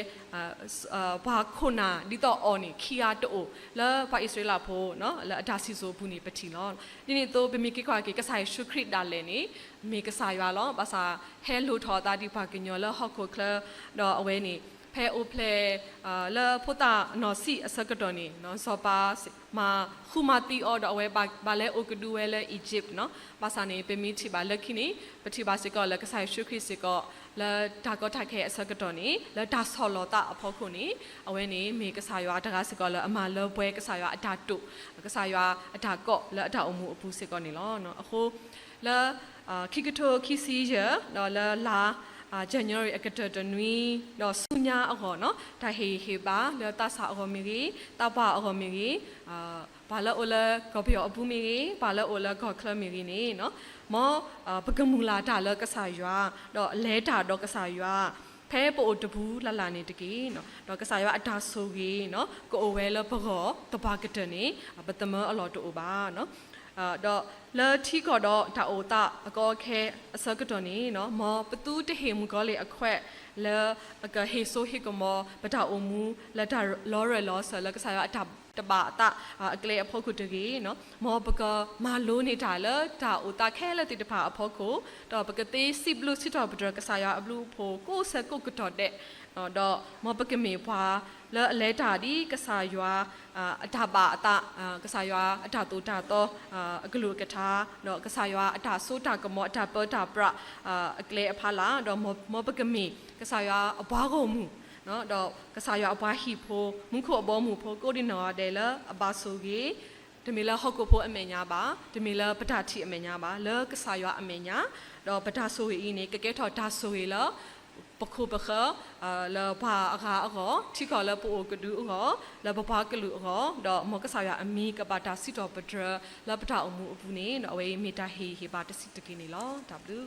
ပှၤခိၣ်နၢ်ဒ်သိးအီၤန့ၣ် ခံဂၤတအိၣ် လၢပှၤအံၣ်စရ့လးဖိ လၢအတၢ်စံၣ်စိၤအပူၤန့ၣ် ပထံၣ်လီၤ. ဒ်န့ၣ်အသိး ပမ့ၢ်က့ၤကွၢ်က့ၤ ကစၢ်ယ့ၣ်ၡူးခရံာ်ဒၣ်လဲာ်န့ၣ် မ့ၢ်ကစၢ်ယွၤလီၤ. ဘၣ်ဆၣ်ဟဲလိၣ်ထီၣ်အသးဒ်ပှၤကညီလၢဟီၣ်ခိၣ်ချၢ, ဒီးအဝဲန့ၣ် ဖဲအိၣ်ဖျဲၣ် လၢဖိသၣ်နီၢ်ဆံးအဆၢကတီၢ်န့ၣ် စီၤပၤမၤဃုမၤသံအီၤ ဒီးအဝဲဘၣ်လဲၤအိၣ်ကဒုဝဲလၢ Egypt န့ၣ်. ဘၣ်ဆၣ်န့ၣ် ပမ့ၢ်ထံၣ်ဘၣ်လၢခံန့ၣ် ပထံၣ်ဘၣ်စ့ၢ်ကီးလၢကစၢ်ယ့ၣ်ၡူးခရံာ်စ့ၢ်ကီး လၢတၢ်ကီတၢ်ခဲအဆၢကတီၢ်န့ၣ် လၢတၢ်ဆီၣ်လီၤသးအဖီခိၣ်န့ၣ် အဝဲန့ၣ်မ့ၢ်ကစၢ်ယွၤတဂၤစ့ၢ်ကီးလၢအမၤလၢပှဲၤ ကစၢ်ယွၤအတၢ်တိာ်, ကစၢ်ယွၤအတၢ်ကိးလၢအတၢ်အိၣ်မူအပူၤစ့ၢ်ကီးန့ၣ်လီၤ. အဃိ လၢ ခံကထိခံဆံယဲၢ် ဒီးလၢလါ January အကတၢၢ်တနွံ ဒီးဆူညါအဂီၢ်န့ၣ် တၢ်ဟ့ၣ်ဂံၢ်ဟ့ၣ်ဘါလၢသးစၢ်အဂီၢ်မ့ၢ်ဂ့ၤ, သးပှၢ်အဂီၢ်မ့ၢ်ဂ့ၤ, ပှၤလၢအိၣ်လၢကီၢ်ပယီၤအပူၤမ့ၢ်ဂ့ၤ, ပှၤလၢအိၣ်လၢကီၢ်ချၢမ့ၢ်ဂ့ၤန့ၣ် မ်ပကမုၢ်လၢ်တၢ်လၢကစၢ်ယွၤ ဒီးလဲၤတၢ်ဒီးကစၢ်ယွၤ ဖဲပအိၣ်တပူၤလၢ်လၢ်န့ၣ်တက့ၢ်. ဒီးကစၢ်ယွၤအတၢ်ဆိၣ်ဂ့ၤ ကအိၣ်ဝဲလၢပဂီၢ်သပှၢ်ကတၢၢ်န့ၣ် ပသမၢအလီၢ်တအိၣ်ဘၣ်. ဒီးလၢထံကီၢ်ဒီးတၢ်အိၣ်သးအကီအခဲအဆၢကတီၢ်န့ၣ် မ်ပသုတဟ့ၣ်မုၣ်ကီၤလံၢ်အခွဲး လၢအကဟ့ၣ်စိဟ့ၣ်ကမီၤပတၢ်အိၣ်မူ လၢတၢ်လီၤရၢၢ်လီၤစၢၤလၢကစၢ်ယွၤအတၢ်တဘၣ်အသးအကျဲအဖီခိၣ်တဂ့ၤ. မ်ပကမၤလိန့ၢ်တၢ်လၢတၢ်အိၣ်သးခဲလၢာ်သ့ၣ်တဖၣ်အဖီခိၣ်, ဒီးပကသ့စံးဘျုးစံးထီၣ်ပတြၢၤကစၢ်ယွၤအဘျုးအဖှိၣ်ကိးဆၢကိးကတီၢ်ဒဲး, ဒီးမ်ပကမ့ၢ်ပှၤလၢအလဲၤတၢ်ဒ်ကစၢ်ယွၤ အတၢ်ဘၣ်အသး, ကစၢ်ယွၤအတၢ်သိၣ်တၢ်သီအကလုၢ်အကထါ, ဒီးကစၢ်ယွၤအတၢ်စိတၢ်ကမီၤ အတၢ်ပၢတၢ်ပြးအကျဲအဖီလာ်, ဒီးမ်ပကမ့ၢ်ကစၢ်ယွၤအပှၤဂီၢ်မုၢ်, ဒီးကစၢ်ယွၤအပှၤဟံၣ်ဖိ, မူခိၣ်အဘီအမုၢ်ဖိ ကိးဒံးနီၢ်ဂၤဒဲးလၢအဘၣ်ဆိၣ်ဂ့ၤ, တမ့ၢ်လၢဟီၣ်ခိၣ်ဖိအမဲာ်ညါဘၣ်, တမ့ၢ်လၢပတၢ်ထံၣ်အမဲာ်ညါဘၣ်, လၢကစၢ်ယွၤအမဲာ်ညါ, ဒီးပတၢ်ဆိၣ်ဂ့ၤအံၤန့ၣ် ကကဲထီၣ်တၢ်ဆိၣ်ဂ့ၤလၢ ပခိၣ်ပဃၢၤ, လၢပှၤအဂၤအဂီၢ်, ထံကီၢ်လၢပအိၣ်ကဒုအဂီၢ်, လၢပပှၤကလုာ်အဂီၢ်, ဒီးမ်ကစၢ်ယွၤအမံၤကဘၣ်တၢ်စံးထီၣ်ပတြၢၤလၢပတၢ်အိၣ်မူအပူၤန့ၣ် ဒီးအဝဲအံၤမ့ၢ်တၢ်ဟ့ၣ်ဂံၢ်ဟ့ၣ်ဘါတဆံးတက့ၢ်န့ၣ်လီၤ. တၢ်ဘျုး